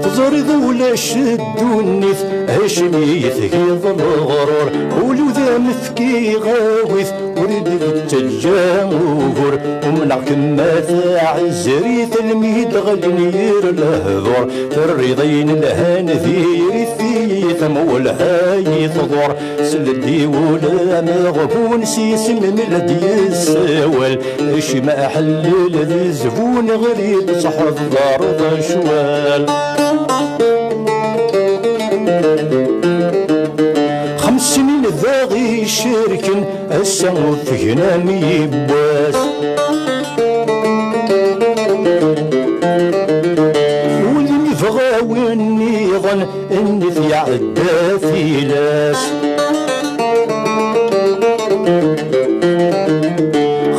Teẓriḍ ulac ddunit, acimi i tgiḍ leɣrur? Ul-iw d amefki ɣawit, ur i d-tettaǧǧa ugur. Umneɣ-kem a taɛezrit, almi d-ɣlin yir lehdur. Terriḍ ayen lhan diri-t, i tamwelha i tḍur. Sel-d i wul ameɣbun s isem mel-d yessawal, acimi aḥellel d zzbun ɣer i d-tḥeḍreḍ ccwal. Xems snin d aɣ-icerken, ass-a ur tegnam yiwwas. Ul-im yebɣa win nniḍen, nnif iɛedda tilas.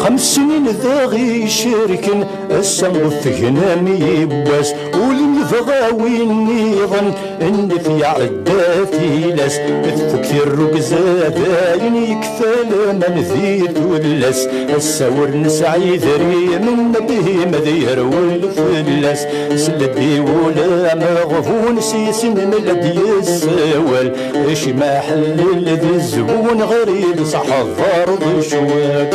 Xems snin d aɣ-icerken, ass-a ur tegnam yiwwas. Ul-im yebɣa win nniḍen, nnif iɛedda tilas. Tfuk tirrugza dayen yekfa laman di tullas. Ass-a ur nesɛi idrimen, abhim ad yerwel fell-as. Sel-d i wul ameɣbun s isem mel-d yessawal, acimi aḥellel d zzbun ɣer i d-tḥeḍreḍ ccwal.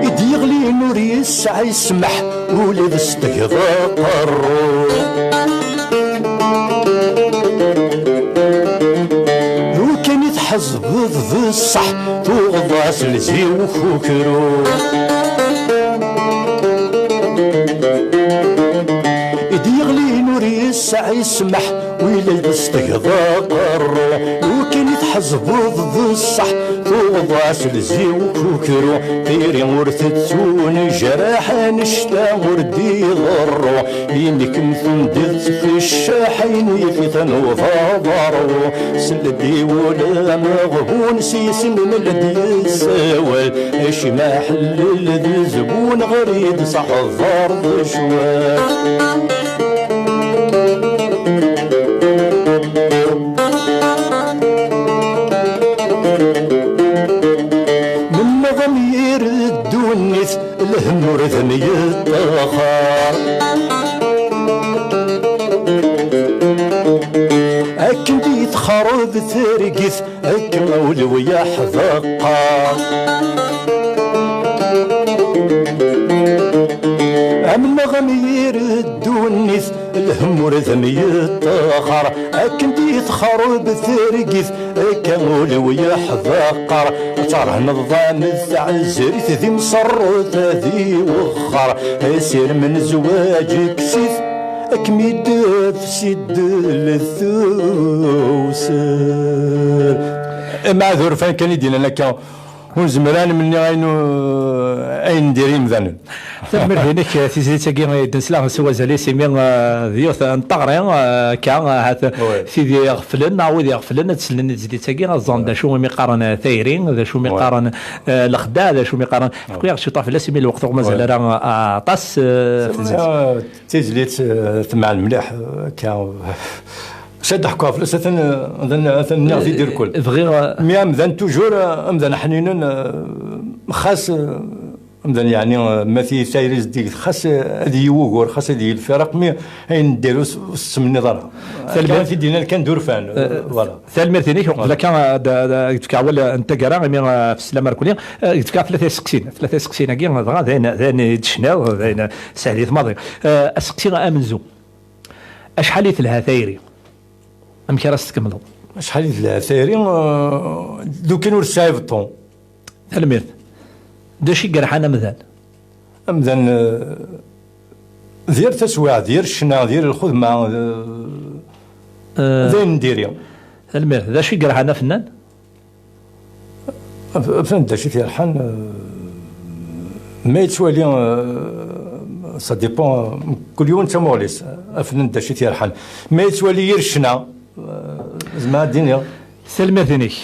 I d-yeɣlin ur yesɛi ssmaḥ, ula d s-tegḍa aqerru. Lukan i tḥesbeḍ d ṣṣeḥ, tuɣeḍ-as lziw ukukru. I d-yeɣlin ur yesɛi ssmaḥ, wila i d-s-tegḍa aqerru. Lukan i tḥesbeḍ d ṣṣeḥ, tuɣeḍ-as lziw ukukru. Tiri ur tettunejraḥ, annect-a ur d-iḍerru. Inekem tundiḍ tfeccaḥ, ayen yif-iten uḍaḍaru. Sel-d i wul ameɣbun s yisem mel-d yessawal, acimi aḥellel d zbun ɣer i d-seḥḍer d cwal. Mennaɣ am yir ddunit, lhemm ur d-myeṭṭaxar. Akken d-yetxareb targit, akken ul-iw yeḥdeqqa. Amneɣ am yir ddunit, lhemm ur d-myeṭṭaxar. Akken d-yetxareb targit, akka ul-iw yeḥdeqar. Ad terhneḍ d amettɛezrit, d imṣerrut ad iwexxer. Asirem n zzwaǧ kkes-it, Ad kem-id-taf si ddel tewser. Ama d urfan kan i d-yennan akka, ur nezmer ad nemni ayen, ayen n diri yimdanen. Tanemmirt-inek, tizlit-agi i d-nesla s wazal-is, imi, eh, d yiwet n teɣri, eh, akka, eh, ahat tid iɣeflen, neɣ wid iɣeflen, ad slen i tezlit-agi, ad ẓren d acu umi qqaren, eh, tayri, d acu umi qqaren, eh, lexdeɛ, d acu umi qqaren. Fkiɣ ciṭuḥ fell-as, imi lweqt ur mazal ara, eh, aṭas, eh, tizlit. Tizlit, eh, temɛen mliḥ, eh, akka. S ad ḥkuɣ fell-as, atan, eh, atan, atan nniɣ-t-id irkul. Bɣiɣ, eh, mi amdan toujours, eh, amdan ḥninen, eh, xas, eh, amdan yeɛni, eh, ma ti tayri zeddiget, xas, eh, ad yi-wugur, xas ad yi-lfiraq, mi ayen n diri ur s-, ur s-tsemniḍ ara. Akka i t-id-yenna kan d urfan, eh, voilà. Tanemmirt-inek, uqbel akka, eh, d, d, ad k-d-fkeɣ awal, eh, n taggara, imi, eh, ɣef sslam arkuni, eh, ad k-d-fkeɣ tlata iseqsiyen. Tlata iseqsiyen-agi, dɣa d ayen, d ayen i d-tecniḍ, d ayen sehlit maḍi. Eh, aseqsi amenzu. Acḥal i telha tayri? Amek ara s-tkemmleḍ? Acḥal i telha tayri, eh, lukan ur tesɛi beṭṭu. Tanemmirt. D acu i yerḥan amdan? Amdan, eh, d yir taswiɛt, d yir ccna, d yir lxedma, eh, d ayen n diri. Tanemmirt. D acu i yerḥan afennan? Af-, afennan d acu i t-yerḥan, eh, ma yettwali, eh, ça dépend, eh, kul yiwen d tamuɣli-s, afennan d acu i t-yerḥan. Ma yettwali yir ccna, eh, zemreɣ ad d-iniɣ. Tanemmirt-inek.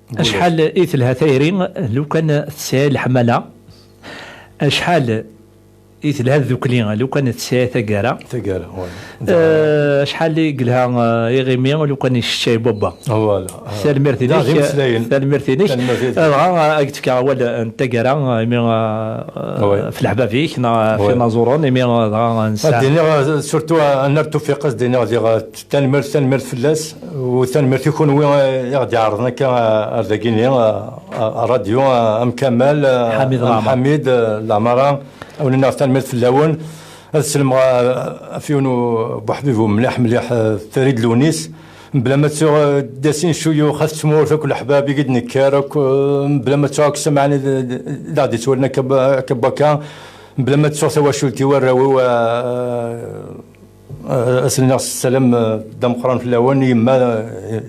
Acḥal i telha tayri lukan tesɛa leḥmala, acḥal i telha tdukli lukan tesɛa taggara. Taggara, ouais. Eh, acḥal i yelha, eh, iɣimi lukan yesseččay baba. Voilà. Tanemmirt-inek. Tanemmirt-inek. Tanemmirt-inek. Eh, dɣa, eh, ad k-d-fkeɣ awal, eh, n taggara, eh, imi, eh, ɣef leḥbab-ik, neɣ ɣef inaẓuren, imi, eh, dɣa, eh, nesɛa. Ad d-iniɣ, eh, surtout, eh, Annar Tufiq, ad d-iniɣ diɣ, eh, tanemmirt, tanemmirt fell-as, u tanemmirt i kunwi, eh, i ɣ-d-iɛerḍen akka, eh, ar dagini, eh, eh, ṛṛadyu, eh, am Kamal, eh, Ḥamid am Leɛmer. Ḥamid, eh, Leɛmara, a wen-iniɣ tanemmirt fell-awen. Ad sellmeɣ, eh, ɣef yiwen u-, buḥbib mliḥ, mliḥ, eh, Farid Lunis. Mebla ma ttuɣ, eh, Dasin Cuyux, At Tmurt, akk leḥbab i d-nekker, akk, eh, mebla ma ttuɣ akk samaɛni d, d, d aɣ-d-ittwalen akka ba-, akka n wakka. Mebla ma ttuɣ tawacult-iw, arraw-iw, eh, eh, ad sen-iniɣ sslam, eh, d ameqqran fell-awen, yemma, eh,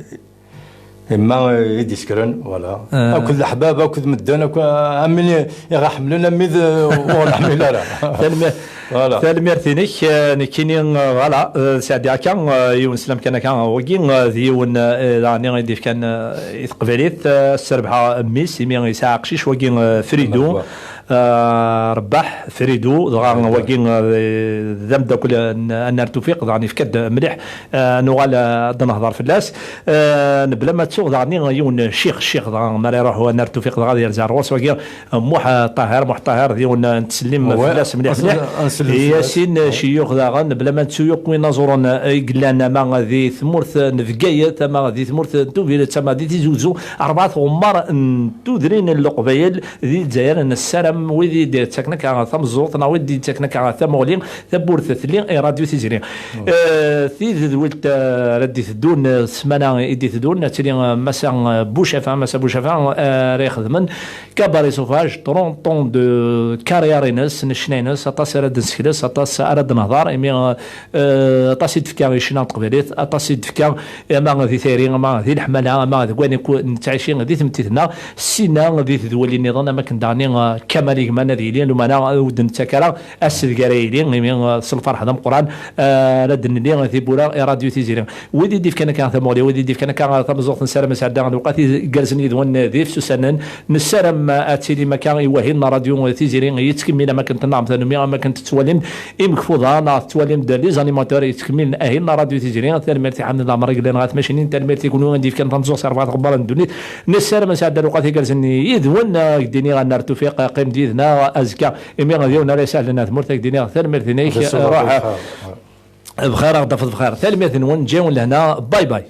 yemma, eh, i d-isekren, voilà. Eh. Akked leḥbab, akked medden, akk, eh, am win i, i ɣ-ḥemmlen, am wid, eh, ur ɣ-neḥmil ara. Tanemmirt. Voilà. Tanemmirt-inek, eh, nekkini, eh, voilà, eh, sɛeddi akka, eh, yiwen slam kan akka, wagi, eh, d yiwen, eh, daɣen i d-ifkan, eh, i teqbaylit, eh, sserbeḥ mmi-s, imi yesɛa aqcic, wagi, eh, Fridu, eh, Rebbaḥ, Fridu, dɣa wagi, eh, d ameddakel n Annar Tufiq, daɣen ifka-d mliḥ, eh, nuɣal, eh, ad d-nehḍer fell-as. Eh, nebla ma ttuɣ daɣen yiwen ccix, ccix, dɣa mi ara iruḥ Annar Tufiq, dɣa ad yerza ar ɣur-s wagi, Muḥ Ṭaher, Muḥ Ṭaher, d yiwen n ttsellim fell-as mliḥ mliḥ. Yasin Ciyux daɣen, bla ma nettu yakk inaẓuren i yellan ama di tmurt n Bgayet, ama di tmurt n Tubiret, ama di Tizi Uzzu, rebɛa tɣemmar n tudrin n Leqbayel di Lezzayer. Nessaram wid i d-yettaken akka tameẓẓuɣt, neɣ wid i d-yettaken akka tamuɣli, tawwurt telli i Radyu Tiziri. Eh, tidedwilt, eh, ara d-iteddun, eh, ssmana i d-iteddun, ad tili, eh, Massa, eh, Bucafa, Massa Bucafa, eh, ara ixedmen Cabaret Sauvage, trente ans de carrière-ines, n ccna-ines, aṭas ara d-nsekles, aṭas ara d-nehḍer, imi, eh, aṭas i d-tefka i ccna n teqbaylit, aṭas i d-tefka ama di tayri, ama di leḥmala, ama deg wayen akk nettɛici di tmetti-nneɣ, sina di tedwalin-nniḍen, am akken daɣen, eh, Kamal Igman ad yili, lumana ur d-nettak ara ass deg ara yili, imi, eh, s lferḥ d ameqqran, eh, ara d-nelli tiwwura i Radyu Tiziri. Wid i d-ifkan akka tamuɣli, wid i d-ifkan akka tameẓẓuɣt, nessaram ad sɛeddaɣ lewqat igerrzen yid-wen d ifsusanen. Nessaram ad tilim akka i wahil n Radyu Tiziri, yettkemmil am akken tennaɣem tanumi, am akken tettwalim imekfuḍa neɣ tettwalim-d les animateurs yettkemmilen ahil n Radyu Tiziri. Tanemmirt i Ḥamid Lamer i yellan ɣer tmacinin, tanemmirt i kunwi i d-ifkan tameẓẓuɣt s rrbeɛ tɣemmar n ddunit. Nessaram ad sɛeddaɣ lewqat igerrzen yid-wen, ad k-d-iniɣ Annar Tufiq, qqim-d yid-neɣ azekka, imi d yiwen ara isahlen ar tmurt, ad k-d-iniɣ tanemmirt-inek, ruḥ bxir, ad ɣ-d-tafeḍ bxir. Tanemmirt-nwen, ǧǧiwen lehna, bye bye.